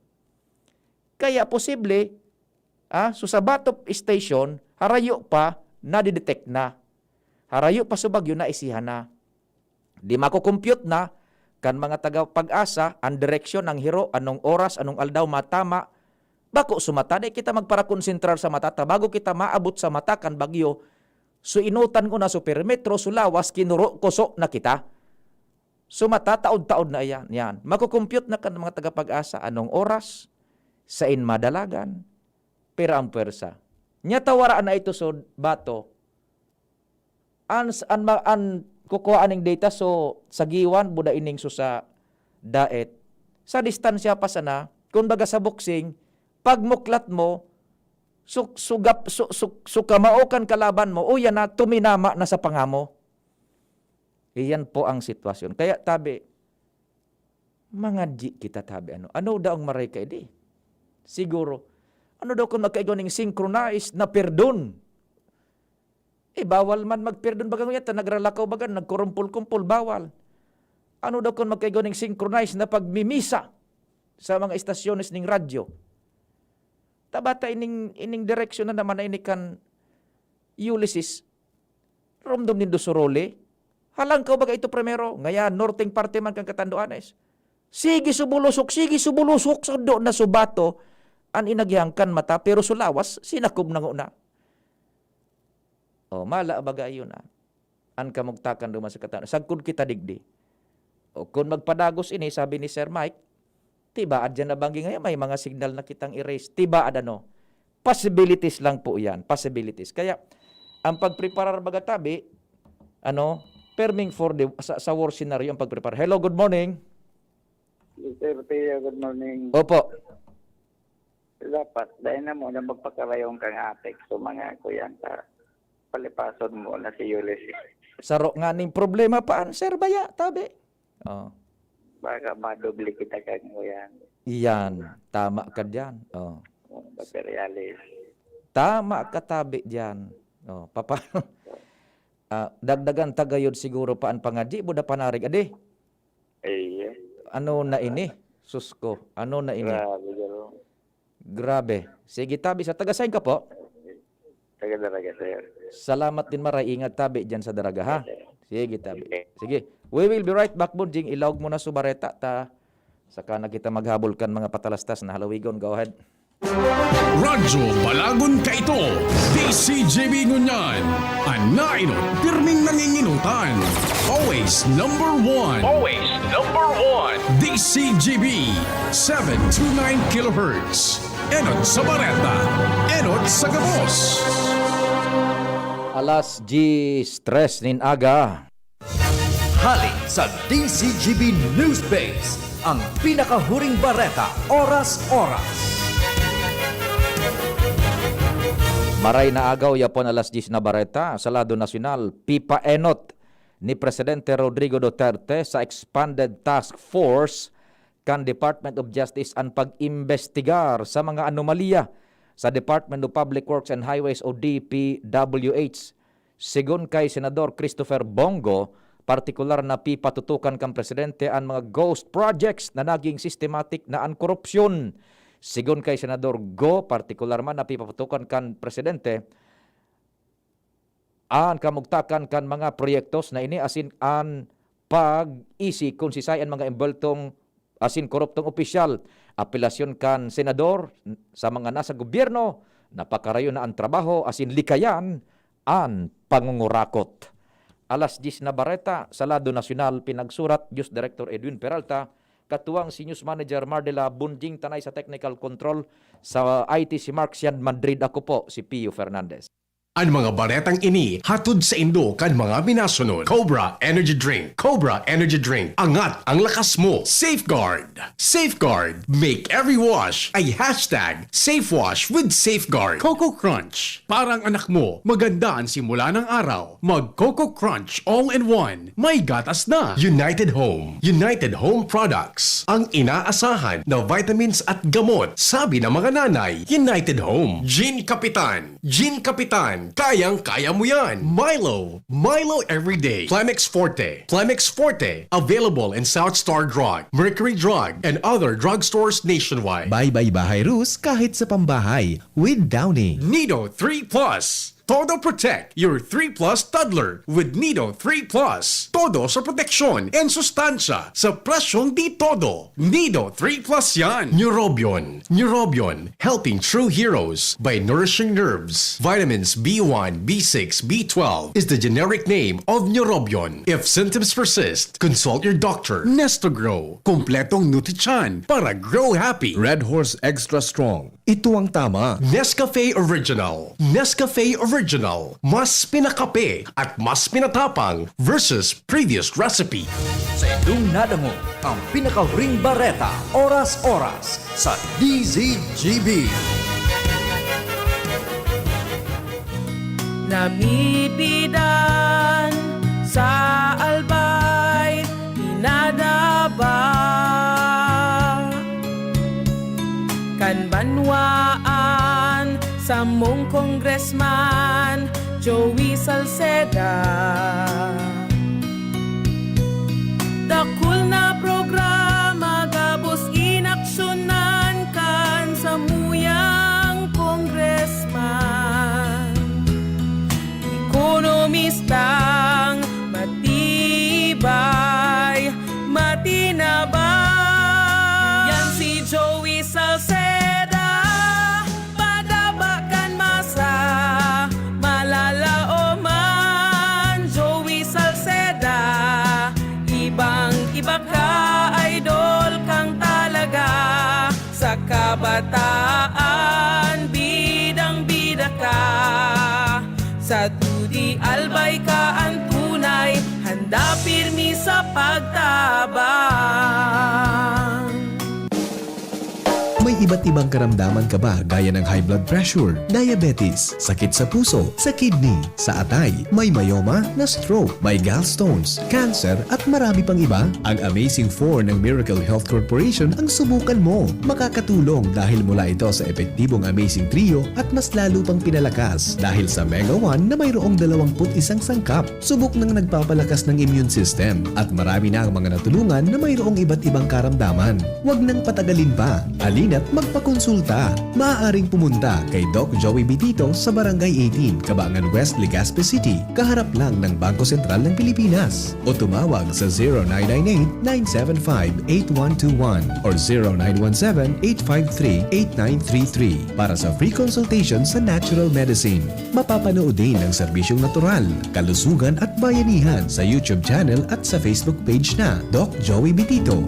Kaya posible, ah, so sa Bato Station, harayo pa, nadidetect na. Harayo pa so bagyo, naisihan na. Di mako-compute na kan mga taga PAGASA an direksyon, ang hiro, anong oras, anong aldaw matama. Bako sa mata, di kita magparakonsentrar sa mata ta bago kita maabot sa mata kan bagyo. So, inutan ko na so perimetro, so lawas, kinuro, kuso na kita. So, mata, taod-taod na iyan. Yan. Mako-compute na kan mga taga PAGASA anong oras, sain madalagan, pira ang pwersa. Nya ta wara na ito so Bato. An, an, ma-, an kukuha aning data, so, sa Guiuan, buda ining so sa daet. Sa distansya pa sana, kumbaga sa boxing, pagmuklat mo, Suk-, sugap-, su-, su-, sukamao kan kalaban mo, o yan na, tuminama na sa panga mo. Iyan po ang sitwasyon. Kaya tabi, mangadyi kita tabi, ano? Ano daw ang maray kaidi? Siguro, ano daw kung magkaigwa ning synchronized na perdon? Eh, bawal man magperdon baga ngunyan ta nagralakaw baga, nagkurumpol-kumpol, bawal. Ano daw kung magkaigwa ning synchronized na pagmimisa sa mga estasyones ning radyo? Tabata ining, ining direksyon na naman na ini kan Ulysses, rumdom nindo suruli. Halangkaw baga ito primero, ngaya norteng parte man kan Catanduanes. Sige subulusok, sige subulusok, sado na subato an inagihan kan mata, pero sulawas, sinakob na nguna. O, mala baga iyon, ah. An kamugtakan duman sa Catanduanes. Sagkod kita digdi. O, kun magpadagos ini, sabi ni Sir Mike, tibaad diyan na banggi ngayon, may mga signal na kitang erase. Tibaad ano? Possibilities lang po yan. Possibilities. Kaya, ang pagpreparar baga tabi, ano, perming for the, sa, sa worst scenario ang pagpreparar. Hello, good morning. Sir Pio, good morning. Opo. Dapat, dahil na muna magpakarayon kang apex sa mga kuyan ka. Palipason mo na si Ulysses. Saro nga ning problema pa, sir, baya, tabi. Oh. Baka madoble kita kang kuyan. Iyan. Tama ka diyan. Oh. Materialis. Tama ka tabi diyan. Oh, papa. Ah, dagdagan tagayod siguro pa ang pangadyi, buda panarig. Adi, Eh, ano na ini? Sus ko, ano na ini? Grabe, garo. Grabe. Sige, tabi sa taga-sign ka po? Taga-Daraga, sir. Salamat din, Maray. Ingat tabi dyan sa Daraga, ha? Sige, tabi. Sige. We will be right back, Bunjing. Ilaog mo na su bareta, ta. Saka na kita maghabol kan mga patalastas na halawigon. Go ahead. Radyo Balagon Kaito, D C G B ngunyan. An nainot, pirming nanginginutan. Always number one. Always number one. D C G B, seven two nine kilohertz. Enot sa bareta, enot sa gabos. Alas diyes tres nin aga. Hali sa D C G B News Base, ang pinakahuring bareta, oras-oras. Maray na agaw, yapon alas diyes na bareta. Sa lado nasyonal, pipaenot ni Presidente Rodrigo Duterte sa expanded task force kan Department of Justice an pag-imbestigar sa mga anomalya sa Department of Public Works and Highways o D P W H. Sigon kay Senador Christopher Bong Go, partikular na pipatutukan kan presidente an mga ghost projects na naging systematic na an korupsyon. Sigon kay Senador Go, partikular man na pipatutukan kan presidente an kamugtakan kan mga proyektos na ini asin an pag-isi kun sisay an mga embweltong asin koruptong opisyal. Apelasyon kan senador sa mga nasa gobyerno, napakarayo na an trabaho asin likayan an pangungurakot. Alas diyes na bareta, sa lado nasyonal, pinagsurat, News Director Edwin Peralta, katuwang si News Manager Mardela Bunjing, tanay sa technical control sa I T si Mark Sian Madrid. Ako po si Pio Fernandez. An mga baretang ini hatod saindo kan mga minasunod: Cobra Energy Drink. Cobra Energy Drink. Angat ang lakas mo. Safeguard. Safeguard. Make every wash a hashtag safe wash with Safeguard. Coco Crunch. Parang anak mo, maganda ang simula ng araw. Mag Coco Crunch all in one. May gatas na. United Home. United Home Products. Ang inaasahan na vitamins at gamot. Sabi ng mga nanay, United Home. Gin Kapitan. Gin Kapitan, kayang-kaya mo yan. Milo, Milo everyday. Plemex Forte, Plemex Forte. Available in South Star Drug, Mercury Drug, and other drugstores nationwide. Bye-bye bahay Rus kahit sa pambahay with Downy. Nido three plus. Todo Protect your three plus toddler with Nido three plus. Todo sa proteksyon and sustansya sa presyong di todo. Nido three plus yan. Neurobion. Neurobion, helping true heroes by nourishing nerves. Vitamins B one, B six, B twelve is the generic name of Neurobion. If symptoms persist, consult your doctor. Nestogrow, kompletong nutri-chan para grow happy. Red Horse Extra Strong. Ito ang tama. Nescafe Original. Nescafe Original. Mas pinakape at mas pinatapang versus previous recipe. Sa indong nadangog, ang pinakahuring bareta, oras-oras, sa D Z G B. Namidbidan sa Albay, pinadaba kan banwaan, samong congressman, Joey Salceda. Dakul na programa gabos inaksyonan kan samuyang congressman. Ekonomistang matibay, matinabang. Yan si Joey Salceda, padaba kan masa, malalaoman. Joey Salceda, ibang-iba ka, idol kang talaga. Sa kabataan, bidang-bida ka. Sa T D Albay ka an tunay, handa pirmi sa pagtabang. May iba't ibang karamdaman ka ba, gaya ng high blood pressure, diabetes, sakit sa puso, sa kidney, sa atay, may myoma, na stroke, may gallstones, cancer, at marami pang iba? Ang Amazing Four ng Miracle Health Corporation ang subukan mo. Makakatulong dahil mula ito sa epektibong Amazing Trio at mas lalo pang pinalakas dahil sa Mega One na mayroong dalawampu't isang sangkap. Subok nang nagpapalakas ng immune system at marami na ang mga natulungan na mayroong iba't ibang karamdaman. Huwag nang patagalin pa. Halina't magpakonsulta. Maaaring pumunta kay Doc Joey Bitito sa Barangay eighteen, Cabangan West, Legazpi City, kaharap lang ng Bangko Sentral ng Pilipinas. O tumawag sa zero nine nine eight, nine seven five, eight one two one or zero nine one seven, eight five three, eight nine three three para sa free consultation sa natural medicine. Mapapanood din ang serbisyong natural, kalusugan at bayanihan sa YouTube channel at sa Facebook page na Doc Joey Bitito.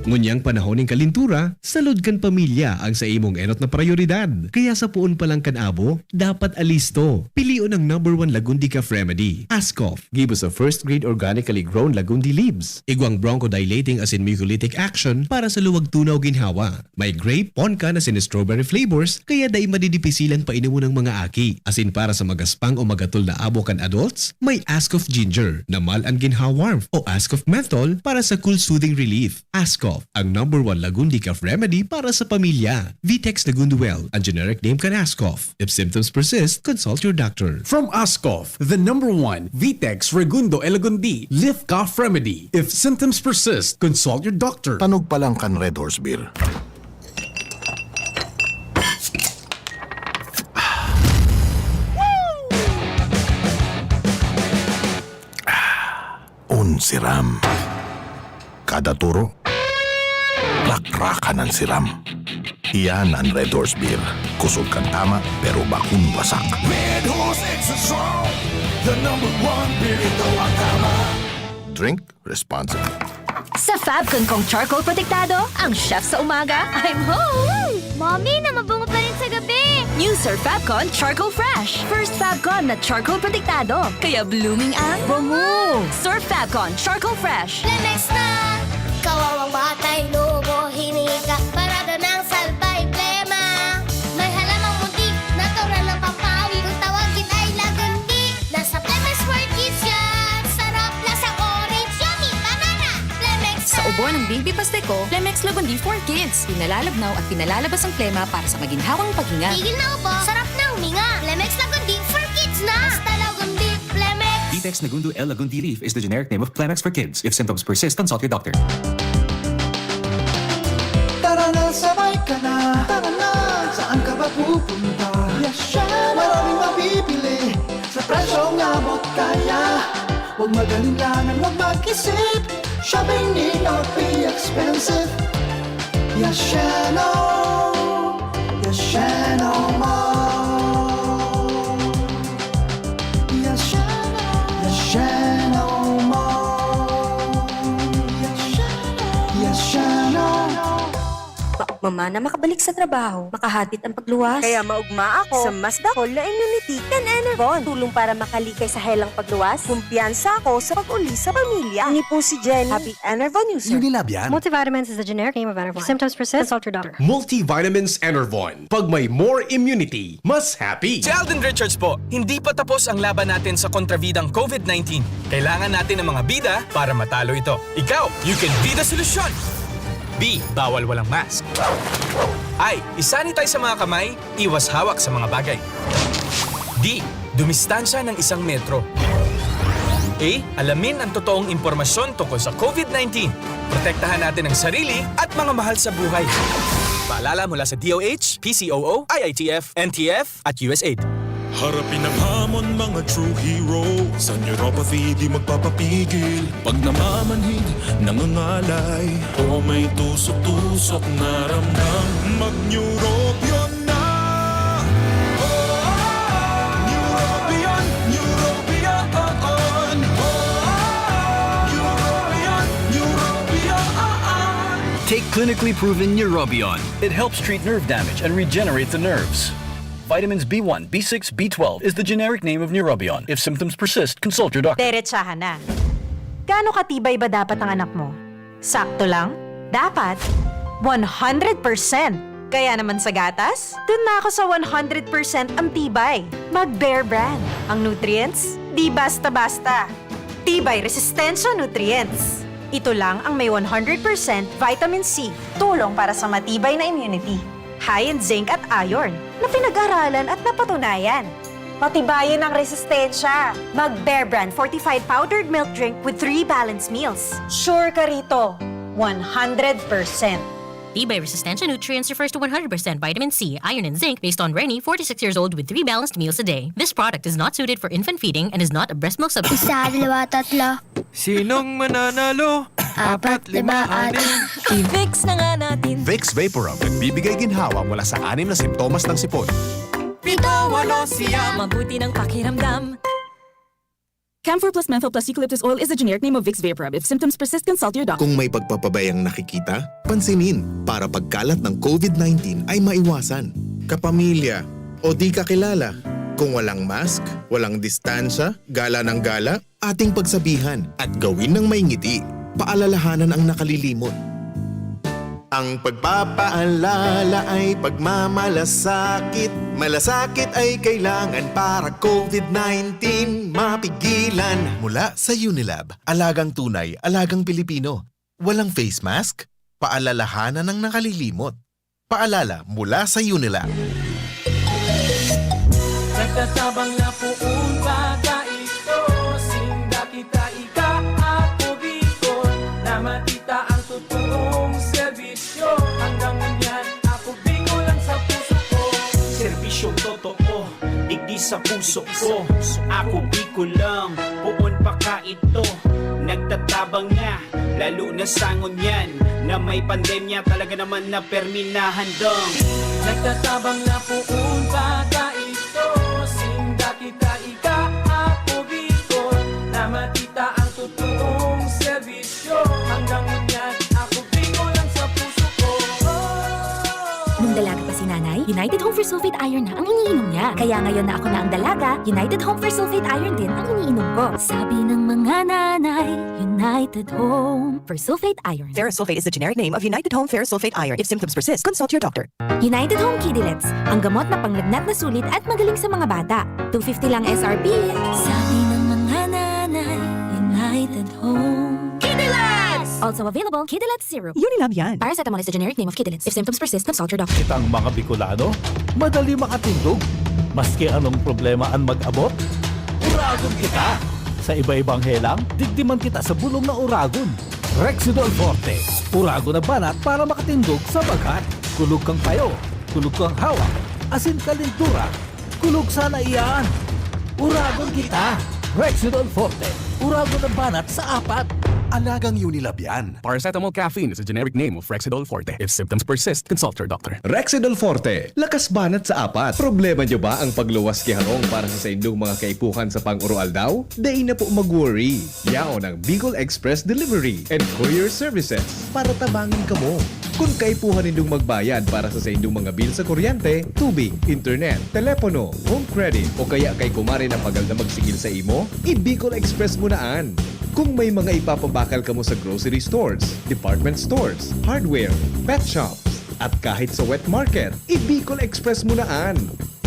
Ngunyan panahon nin kalintura, salud kan pamilya ang sa imong enot na prayoridad. Kaya sa poon pa lang kan abo, dapat alisto. Pilion ang number one Lagun Decaf Remedy, Ascof. Give us a first grade organically grown Lagundi leaves. Igwang bronchodilating asin mucolytic action para sa luwag tunaw ginhawa. May grape, ponca na sin strawberry flavors, kaya dai madidipisilang painomon ng mga aki. Asin para sa magaspang o magatol na abo kan adults, may Ascof Ginger na mal an ginhawa warmth o Ascof Menthol para sa cool soothing relief. Ascof, ang number one Lagun Decaf remedy para sa pamilya. Vitex Lagunduel, ang generic name kan Ascof. If symptoms persist, consult your doctor. From Ascof, the number one Vitex Regundo Elagundi Lift Cough Remedy. If symptoms persist, consult your doctor. Tanog pa lang kan Red Horse Beer. Un siram. Kada turo, rakrakan an siram. Iyan an Red Horse Beer. Kusog kan tama, pero bakong wasak. Red Horse Extra Strong, the number one beer. Ito ang tama. Drink responsibly. Sa Fabcon kong charcoal protektado, ang chef sa umaga, I'm home! Mommy, na mabango pa rin sa gabi! New Sir Fabcon Charcoal Fresh! First Fabcon na charcoal protektado, kaya blooming ang bango! Sir Fabcon Charcoal Fresh! Lemex na! Kawawang batay, lobo, hinika, parada ng salbay, plema. May halamang munti, natural ng pampawi. Kung tawagin ay lagundi, nasa Plemex for Kids yan. Sarap, lasang orange, yummy, banana. Plemex Sa na! ubo ng baby Pasteco, Plemex Lagundi for Kids. Pinalalabnaw at pinalalabas ang plema para sa maginhawang paghinga. Tigil na ubo, sarap na huminga. Plemex Lagundi for Kids na! Basta Lagundi, Plemex! Vitex Negundo L Lagundi Leaf is the generic name of Plemex for Kids. If symptoms persist, consult your doctor. Tara na, sabay ka na. Tara na, saan ka ba pupunta? Yes, syempre. Maraming mabibili sa presyong abot kaya. Huwag mag-alinlangan, huwag mag-isip. Shopping need not be expensive. Yes, Sheno. Yes, Sheno Mall. Yes, Sheno. Yes, Sheno Mall. Yes, Sheno. Yes, Sheno. Mama na makabalik sa trabaho, makahapit ang pagluwas. Kaya maugma ako sa mas dakol na immunity kan Enervon. Tulong para makalikay sa helang pagluwas. Kumpiyansa ako sa pag-uli sa pamilya. Ini po si Jenny, happy Enervon user. Unilab yan. Multivitamins is the generic name of Enervon. If symptoms persist, consult your doctor. Multivitamins Enervon. Pag may more immunity, mas happy. Si Alden Richards po, hindi pa tapos ang laban natin sa kontrabidang COVID nineteen. Kailangan natin ng mga bida para matalo ito. Ikaw, you can be the solution! B, bawal walang mask. I, isanitize sa mga kamay, iwas hawak sa mga bagay. D, dumistansya ng isang metro. A, alamin ang totoong impormasyon tungkol sa COVID nineteen. Protektahan natin ang sarili at mga mahal sa buhay. Paalala mula sa D O H, P C O O, I I T F, N T F, at U S A I D. Harapin ang hamon, mga true hero. Sa neuropathy, di magpapapigil. Pag namamanhid, nangangalay, o may tusok-tusok na ramdam, mag-Neurobion na! Neurobion, Neurobion, oh, oh. Neurobion, Neurobion, oh, oh. Take clinically proven Neurobion. It helps treat nerve damage and regenerate the nerves. Vitamins B one, B six, B twelve is the generic name of Neurobion. If symptoms persist, consult your doctor. Derechahan na. Gaano katibay ba dapat ang anak mo? Sakto lang? Dapat? One hundred percent! Kaya naman sa gatas, dun na ako sa one hundred percent ang tibay. Mag Bear Brand. Ang nutrients, di basta-basta. Tibay Resistensya Nutrients. Ito lang ang may one hundred percent vitamin C, tulong para sa matibay na immunity. High in zinc at iron, na pinag-aralan at napatunayan. Patibayin ang resistensya. Mag Bear Brand fortified powdered milk drink with three balanced meals. Sure ka rito, one hundred percent. Tibay Resistensya Nutrients refers to one hundred percent vitamin C, iron, and zinc based on Reni, forty-six years old, with three balanced meals a day. This product is not suited for infant feeding and is not a breast milk substitute. Isa, dalawa, tatlo. Sinong mananalo? Apat, lima, anim. I-Vicks na nga natin. Vicks Vaporub, nagbibigay ginhawa mula sa anim na simptomas ng sipon. Pito, walo, siyam. Mabuti ng pakiramdam. Camphor plus menthol plus eucalyptus oil is the generic name of Vicks Vaporub. If symptoms persist, consult your doctor. Kung may pagpapabayang nakikita, pansinin para pagkalat ng COVID nineteen ay maiwasan. Kapamilya o di kakilala, kung walang mask, walang distansya, gala ng gala, ating pagsabihan at gawin ng may ngiti. Paalalahanan ang nakalilimot. Ang pagpapaalala ay pagmamalasakit. Malasakit ay kailangan para COVID nineteen mapigilan. Mula sa Unilab, alagang tunay, alagang Pilipino. Walang face mask? Paalalahanan ang nakalilimot. Paalala mula sa Unilab. Nagtatabang na poon pa ta ito, sinda kita ika ako Bicol, na matita ang totoong serbisyo. Hanggang ngunyan, ako Bicol lang sa puso ko. Serbisyong totoo, digdi sa puso ko. Ako Bicol lang, poon pa ka ito. Nagtatabang na, lalo na sa ngunyan na may pandemya, talaga naman na permi na handang. Nagtatabang na poon pa ta ito, sinda kita ika ako Bicol, na matita ang totoong serbisyo. Hanggang ngunyan, ako Bicol lang sa puso ko. Nung dalaga pa si nanay, United Home Fersulfate Iron na ang iniinom niya. Kaya ngayon na ako na ang dalaga, United Home Fersulfate Iron din ang iniinom ko. Sabi ng mga nanay, United Home Fersulfate Iron. Ferrosulfate is the generic name of United Home Ferrosulfate Iron. If symptoms persist, consult your doctor. United Home Kidilets, ang gamot na panglagnat na sulit at magaling sa mga bata. Two fifty lang S R P. Sabi ng mga nanay, United Home. Kidilets! Also available, Kidilets Syrup. Unilab yan. Paracetamol is the generic name of Kidilets. If symptoms persist, consult your doctor. Kitang mga Bicolano, madali makatindog. Maski anong problema an mag-abot, Uragon kita! Sa iba-ibang helang, digdi man kita sa bulong na Uragon. Rexidol Forte, Uragon na banat para makatindog sa bagat. Kulog kang payo, kulog kang hawak, asin kalintura, kulog sana iyan. Uragon kita! Rexidol Forte, Uragon na banat sa apat. Alagang Unilab yan. Paracetamol caffeine is a generic name of Rexidol Forte. If symptoms persist, consult your doctor. Rexidol Forte, lakas banat sa apat. Problema nyo ba ang pagluwas ki harong para sa saindong mga kaipuhan sa pang-uroaldaw? Dai na po mag-worry. Yaon ang Bicol Express Delivery and Courier Services para tabangan kamo. Kun kaipuhan nindong magbayad para sa saindong mga bill sa kuryente, tubig, internet, telepono, home credit, o kaya kay kumare na pagal na magsigil sa imo, i-Bicol Express mo na an. Kung may mga ipapabakal kamo sa grocery stores, department stores, hardware, pet shops, at kahit sa wet market, i-Bicol Express mo na an.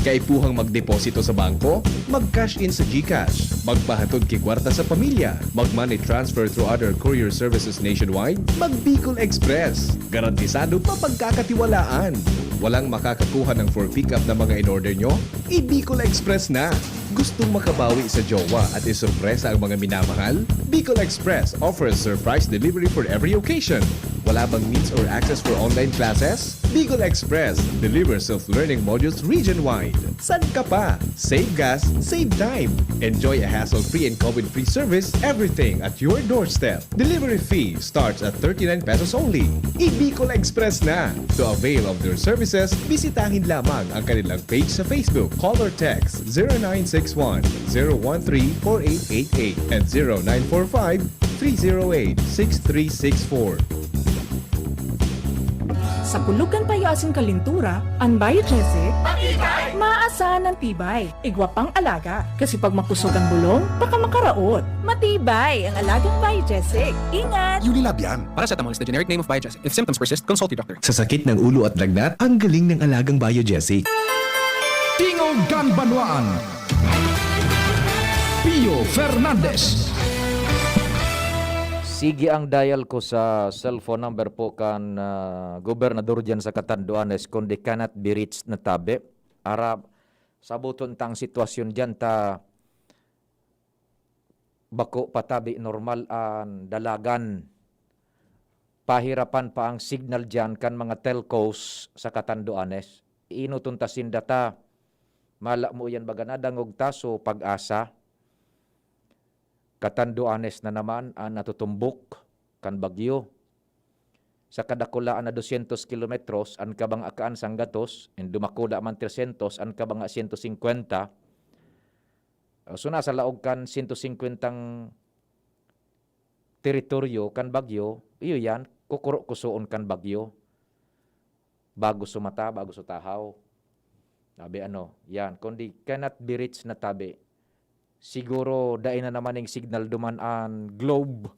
Kaipuhang magdeposito sa bangko, mag-cash in sa GCash, magpahatod ki kwarta sa pamilya, mag-money transfer through other courier services nationwide, mag-Bicol Express. Garantisado mapagkakatiwalaan. Walang makakakuha ng for pickup na mga in-order nyo? I-Bicol Express na! Gustong makabawi sa jowa at isurpresa ang mga minamahal? Bicol Express offers surprise delivery for every occasion. Wala bang means or access for online classes? Bicol Express delivers self-learning modules region-wide. San ka pa? Save gas, save time. Enjoy a hassle-free and COVID-free service, everything at your doorstep. Delivery fee starts at thirty-nine pesos only. I-Bicol Express na! To avail of their services, bisitahin lamang ang kanilang page sa Facebook. Call or text zero nine six one, zero one three, four eight eight eight and zero nine four five, three zero eight, six three six four. Sa kulog kan payo asin kalintura, an Biogesic, maasahan an tibay. Igwa pang alaga, kasi pag makusog an bulong, baka makaraot. Matibay ang alagang Biogesic. Ingat! Unilab yan. Paracetamol is the generic name of Biogesic. If symptoms persist, consult your doctor. Sa sakit ng ulo at lagnat, ang galing ng alagang Biogesic. Tingog kan Banwaan. Pio Fernandez. Sige ang dial ko sa cellphone number po kan ah, gobernador diyan sa Catanduanes, kundi cannot be reached na tabi. Ara, sabuton ta ang sitwasyon diyan ta bako pa tabi normal an dalagan. Pahirapan pa ang signal diyan kan mga telcos sa Catanduanes. Inuton ta sinda ta. Mala mo yan baga nadangog ta, so Pag-asa. Catanduanes na naman an natutumbok kan bagyo. Sa kadakulaan na dosyentos kilometros an kabang-akaan sanggatos, and dumakula man tresyentos an kabanga siyento singkwenta. So, nasa laog kan siyento singkwentang teritoryo kan bagyo, iyo yan, kukuro-kusoon kan bagyo. Bago sumata, bago sutahaw. Sabi ano, yan, kundi cannot be reached na tabi. Siguro dai na naman ning signal duman an Globe.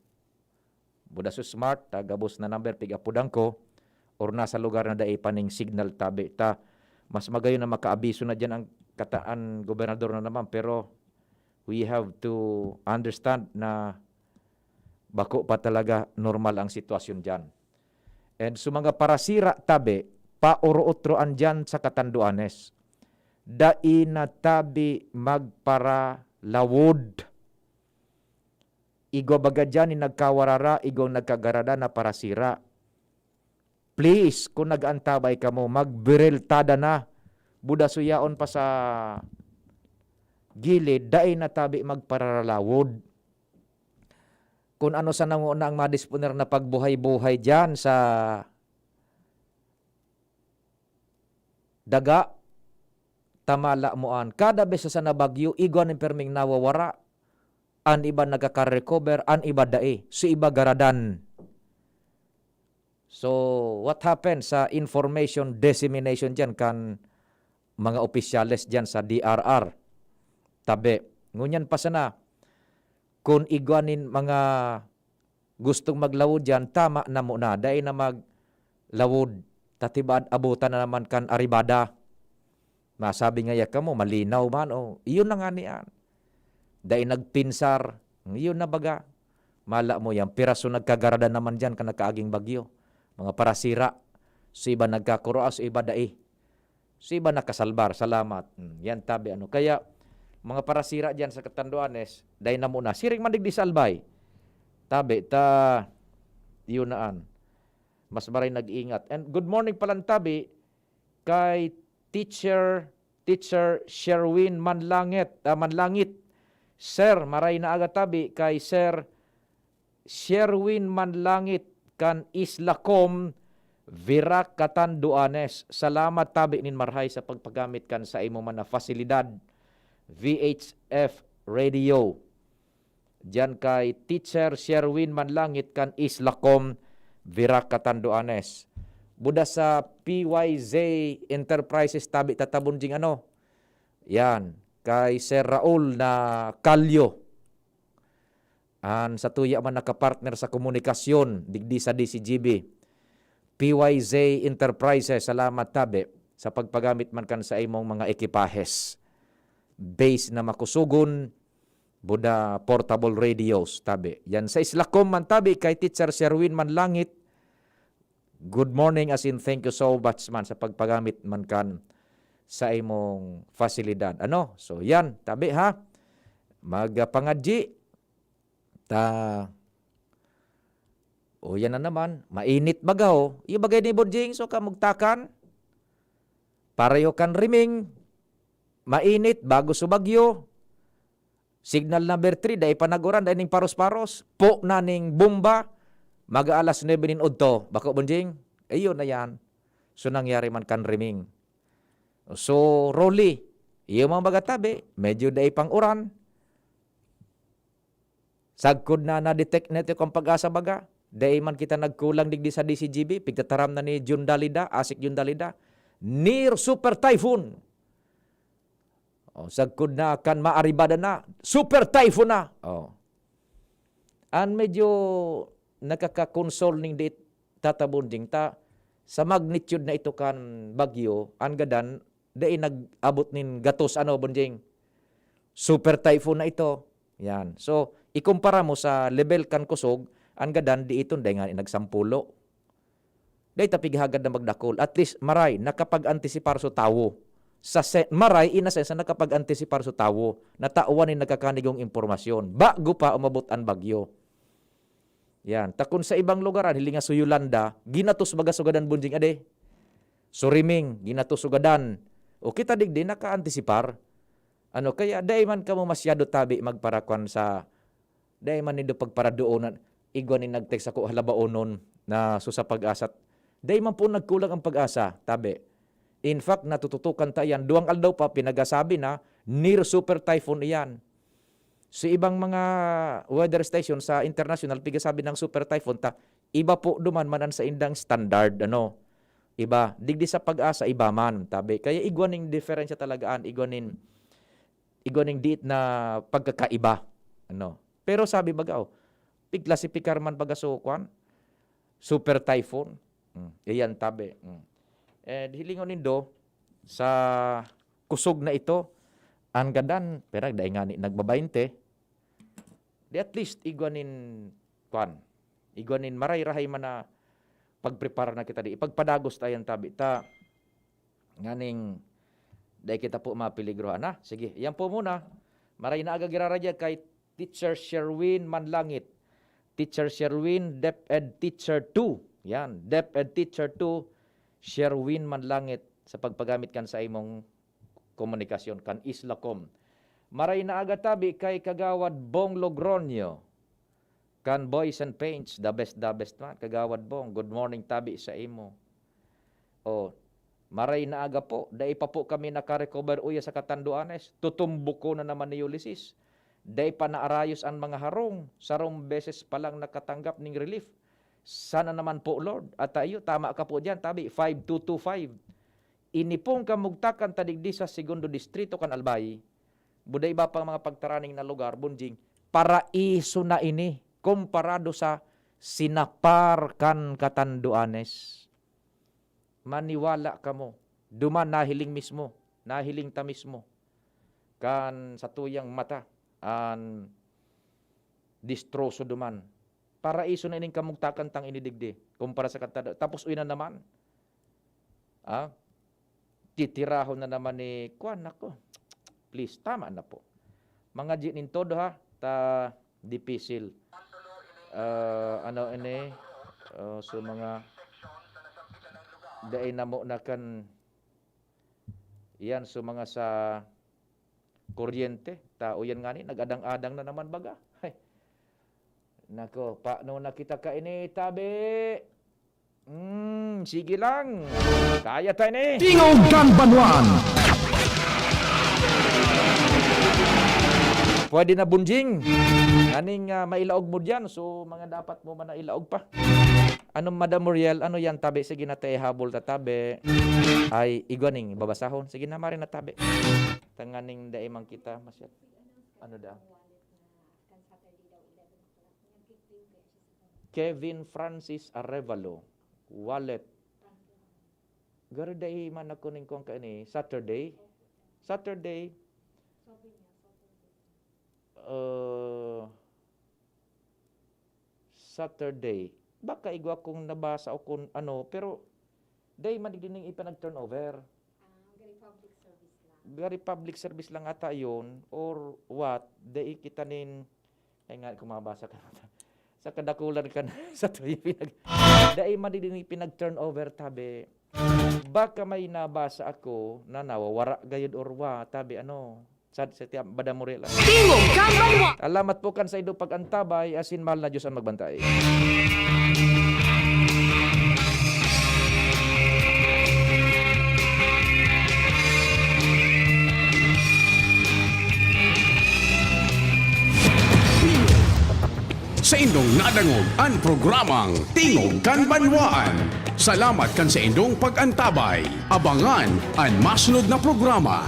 Buda sa smart, ta gabos na number, pigapudan ko, or nasa lugar na dai pa ning signal tabi. Ta, mas magayon na makaabiso na dyan ang kataan gobernador na naman, pero we have to understand na bako pa talaga normal ang sitwasyon dyan. And sa mga parasira tabi, pauro-otroan dyan sa Catanduanes. Dai na tabi magparalawod. Igwa baga dyan ni nagkawarara, igwang nagkagarada na parasira. Please, kung nag-antabay kamo, magbireltada na. Buda suyaon pa sa gilid, dai na tabi magparalawod. Kung ano sana ngona ang madisponer na pagbuhay-buhay dyan sa daga, tamala mo an. Kada bes sa sana bagyo, igwa nin perming nawawara. An iba nagkaka-recover, an iba dai. So, iba garadan. So, what happened sa information dissemination dyan kan mga opisyales dyan sa D R R? Tabi. Ngunyan pa sana, kun igwa nin mga gustong maglawod diyan, tama na muna, dai na maglawod, ta tibaad abutan na naman kan aribada. Masabi ngaya kamo, malinaw man, o, iyon na ngani an. Dai nagpinsar, iyon na baga. Mala mo yan, piraso nagkagarada naman diyan kan nakaaging bagyo. Mga parasira, sa iba nagkakoroa, sa iba dai. Sa iba nakasalbar, salamat. Hmm, yan tabi ano. Kaya, mga parasira diyan sa Catanduanes, dai na muna. Siring man digdi sa Albay. Tabi, ta, yun na an. Mas maray nag-ingat. And good morning palan tabi kay Teacher, Teacher Sherwin Manlangit, ah, Manlangit. Sir, maray na aga tabi kay Sir Sherwin Manlangit kan Isla Com, Virac, Catanduanes. Salamat tabi nin marhay sa pagpagamit kan saimo man na fasilidad, V H F Radio. Diyan kay Teacher Sherwin Manlangit kan Isla Com, Virac, Catanduanes. Buda sa P Y Z Enterprises tabi tatabon ding ano. Yan, kay Sir Raul na Kalyo. An satuya man nakapartner sa komunikasyon digdi sa D C G B. P Y Z Enterprises, salamat tabi sa pagpagamit man kan sa imong mga ekipahes. Base na makusugon, buda portable radios, tabi. Yan sa Isla Com man tabi kay Teacher Sherwin Manlangit. Good morning, as in thank you so much man sa pagpagamit man kan sa imong fasilidad. Ano? So, yan, tabi ha. Magpangadji. Ta, o yan na naman, mainit baga, oh. Yung bagay ni Bonjing, so kamugtakan, pareho kan riming, mainit, bago sa bagyo. Signal number three, dai pa nag-uran, dai ning paros-paros. Po na ning bomba, mag-aalas nuebe nin udto. Bako, Bonjing? Ayun na yan. So, nangyari man kan riming. So, Rolly, iyo mga bagatabi, medyo dai pang uran. Sagkod na na-detect na ito kan pag-asa baga. Dai man kita nagkulang digdi sa D C G B, pigtataram na ni Jun Dalida, Asik Jun Dalida. Near super typhoon. Oh, sagkod na kan maaribada na, super typhoon na. Oh. An medyo nakaka-console ning diit tatabon ding ta, sa magnitude na ito kan bagyo, an gadan, dai nag-abot nin gatos, ano, Bonjing? Super typhoon na ito. Yan. So, ikumpara mo sa level kan kusog, an gadan, di iton, dai nga nagsampulo. Dai ta pighagad na magdakol. At least, maray, nakapag-antisipar so tawo. Sa se-, maray, in a sense, na nakapag-antisipar so tawo. Natawan nin nagkakanigong impormasyon. Bago pa umabot an bagyo. Yan. Ta kun sa ibang lugar, an hiling nga sa Yolanda, ginatos baga so gadan, Bonjing, ade. So riming, ginatos so gadan. O kita digdi, nakaantisipar. Ano, kaya dai man kamo masyado tabi magparakwan sa, dai man nindo pagparadoonan. Igwa nin nag-text ako, halabaonon na so sa pag-asa. Dai man po nagkulang ang pag-asa, tabi. In fact, natututukan ta yan. Duwang aldaw pa, pinagasabi na, near super typhoon iyan. Sa ibang mga weather station sa international, pigasabi ng super typhoon, ta iba po duman man an saindang standard, ano. Iba, digdi sa pag-asa, iba man, tabi. Kaya igwa ning diferensya talaga, an, igwa nin, igwa ning diit na pagkakaiba, ano. Pero sabi baga, oh, pigklasipikar man baga so, kwan, super typhoon. Mm, iyan tabi. Mm. Eh, hilingon nindo, sa kusog na ito, an gadan, pero dai nga ni nagbabainte. Di at least, igwa nin, kwan, igwa nin maray-rahay man na pagprepara na kita di. Ipagpadagos ta yan tabi. Ta, nganing, dai kita po mapiligrohan, ha? Sige, yan po muna. Maray na aga giraradya kay Teacher Sherwin Manlangit. Teacher Sherwin, DepEd Teacher two. Yan, DepEd Teacher two, Sherwin Manlangit, sa pagpagamit kan sa imong komunikasyon, kan Islacom. Maray na aga tabi kay Kagawad Bong Logroño, kan Boys and Paints, the best, the best man. Kagawad Bong, good morning tabi sa imo. Oh, maray na aga po, dai pa po kami nakarecover uya sa Catanduanes. Tutumbuko na naman ni Ulysses. Dai pa naarayos an mga harong. Sarong beses pa lang nakatanggap ning relief. Sana naman po, Lord. At tayo, tama ka po diyan, tabi, five two two five. Ini pong kamugtakan ta digdi sa Segundo Distrito kan Albay, buda iba pang mga pagtaraning na lugar, Bonjing, paraiso na ini komparado sa sinapar kan Catanduanes. Maniwala kamo, duman nahiling mismo, nahiling ta mismo kan satuyang mata an distroso duman. Paraiso na ining kamugtakan tang ini digdi, kumpara sa Catandu-, tapos uy na naman. Ah, titirahon na naman ni, kwan, nako. Please, tama na po. Mga G nin todo, ha, ta dipisil. Ah, ano ini? Ah, so mga dai na mo na kan, yan, so mga sa kuryente, tao yan nga ni, nag-adang-adang na naman baga. Hay. Nako, paano na kita kaini, tabi? Hmm, sige lang. Kaya tayo ni. Tingog kan Banwaan. Pwede na, Bunjing. Aning ah, mailaog mo diyan. So, mga dapat mo man na ilaog pa. Anong, Madam Muriel? Ano yan, tabi? Sige na, te, habol ta, tabi. Ay, igwa ning babasahon. Sige na, mari na, tabi. Tanganing dai man kita masyad. Ano daw? Kevin Francis Arevalo, wallet. Garo dai man ako ning kuwan kaini, Saturday. Saturday. Uh, Saturday. Baka igwa kong nabasa o kung ano, pero dai man digdi ning ipinag-turnover. Ah, gari public service lang. Gari public service lang ata yun or what, dai kita nin, ay nga, kung mabasa ka na, sa kadakulan ka na, sa tuwi pinag, dai man digdi ning pinag-turnover, tabi. Baka may nabasa ako na nawawara gayud or wa, tabi, ano, sa, sa tiya, Madam Muriel. Tingog kan Banwaan. Salamat po kan sa indo pag-antabay, asin mahal na Diyos ang magbantay. Sa indong nadangog an programang Tingog kan Banwaan. Salamat kan sa indong pag-antabay. Abangan an masunod na programa.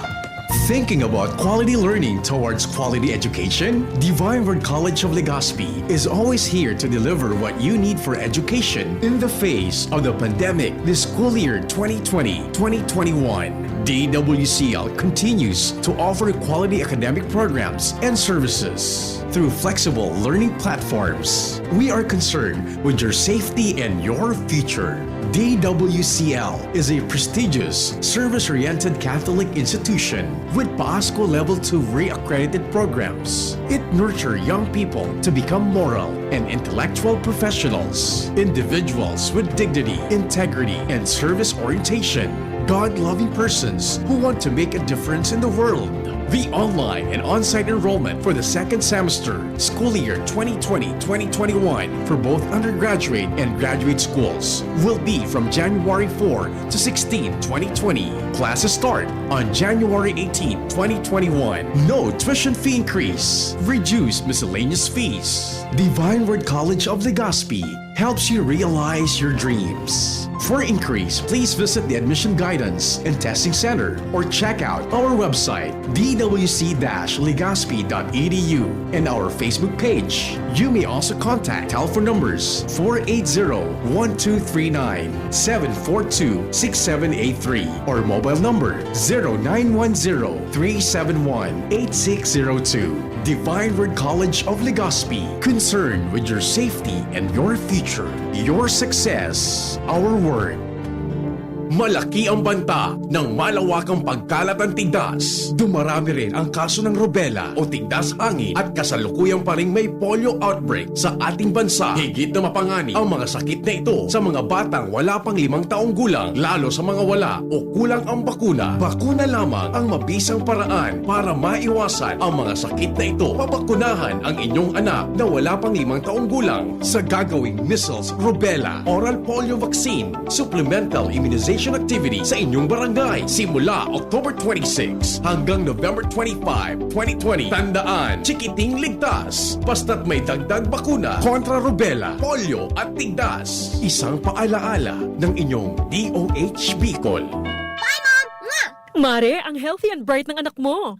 Thinking about quality learning towards quality education? Divine Word College of Legazpi is always here to deliver what you need for education in the face of the pandemic this school year twenty twenty, twenty twenty-one. D W C L continues to offer quality academic programs and services through flexible learning platforms. We are concerned with your safety and your future. D W C L is a prestigious, service-oriented Catholic institution with Pasko Level two re-accredited programs. It nurtures young people to become moral and intellectual professionals, individuals with dignity, integrity, and service orientation. God-loving persons who want to make a difference in the world. The online and on-site enrollment for the second semester, school year twenty twenty, twenty twenty-one, for both undergraduate and graduate schools will be from January four to sixteen, twenty twenty. Classes start on January eighteen, twenty twenty-one. No tuition fee increase. Reduced miscellaneous fees. Divine Word College of Legazpi helps you realize your dreams. For inquiries, please visit the Admission Guidance and Testing Center or check out our website, d w c dash legazpi dot e d u, and our Facebook page. You may also contact telephone numbers four eight zero, one two three nine, seven four two, six seven eight three or mobile number zero nine one zero, three seven one, eight six zero two. Divine Word College of Legazpi, concerned with your safety and your future. Your success, our word. Malaki ang banta ng malawakang pagkalat ng tigdas. Dumarami rin ang kaso ng rubella o tigdas hangin at kasalukuyan pa ring may polio outbreak sa ating bansa. Higit na mapanganib ang mga sakit na ito sa mga batang wala pang limang taong gulang, lalo sa mga wala o kulang ang bakuna. Bakuna lamang ang mabisang paraan para maiwasan ang mga sakit na ito. Pabakunahan ang inyong anak na wala pang limang taong gulang sa gagawing measles, rubella, oral polio vaccine, supplemental immunization activity sa inyong barangay simula October twenty-six hanggang November twenty-five, twenty twenty. Tandaan, chikiting ligtas basta't may dagdag bakuna kontra rubella, polio at tigdas. Isang paalaala ng inyong D O H Bicol. Mare, ang healthy and bright ng anak mo.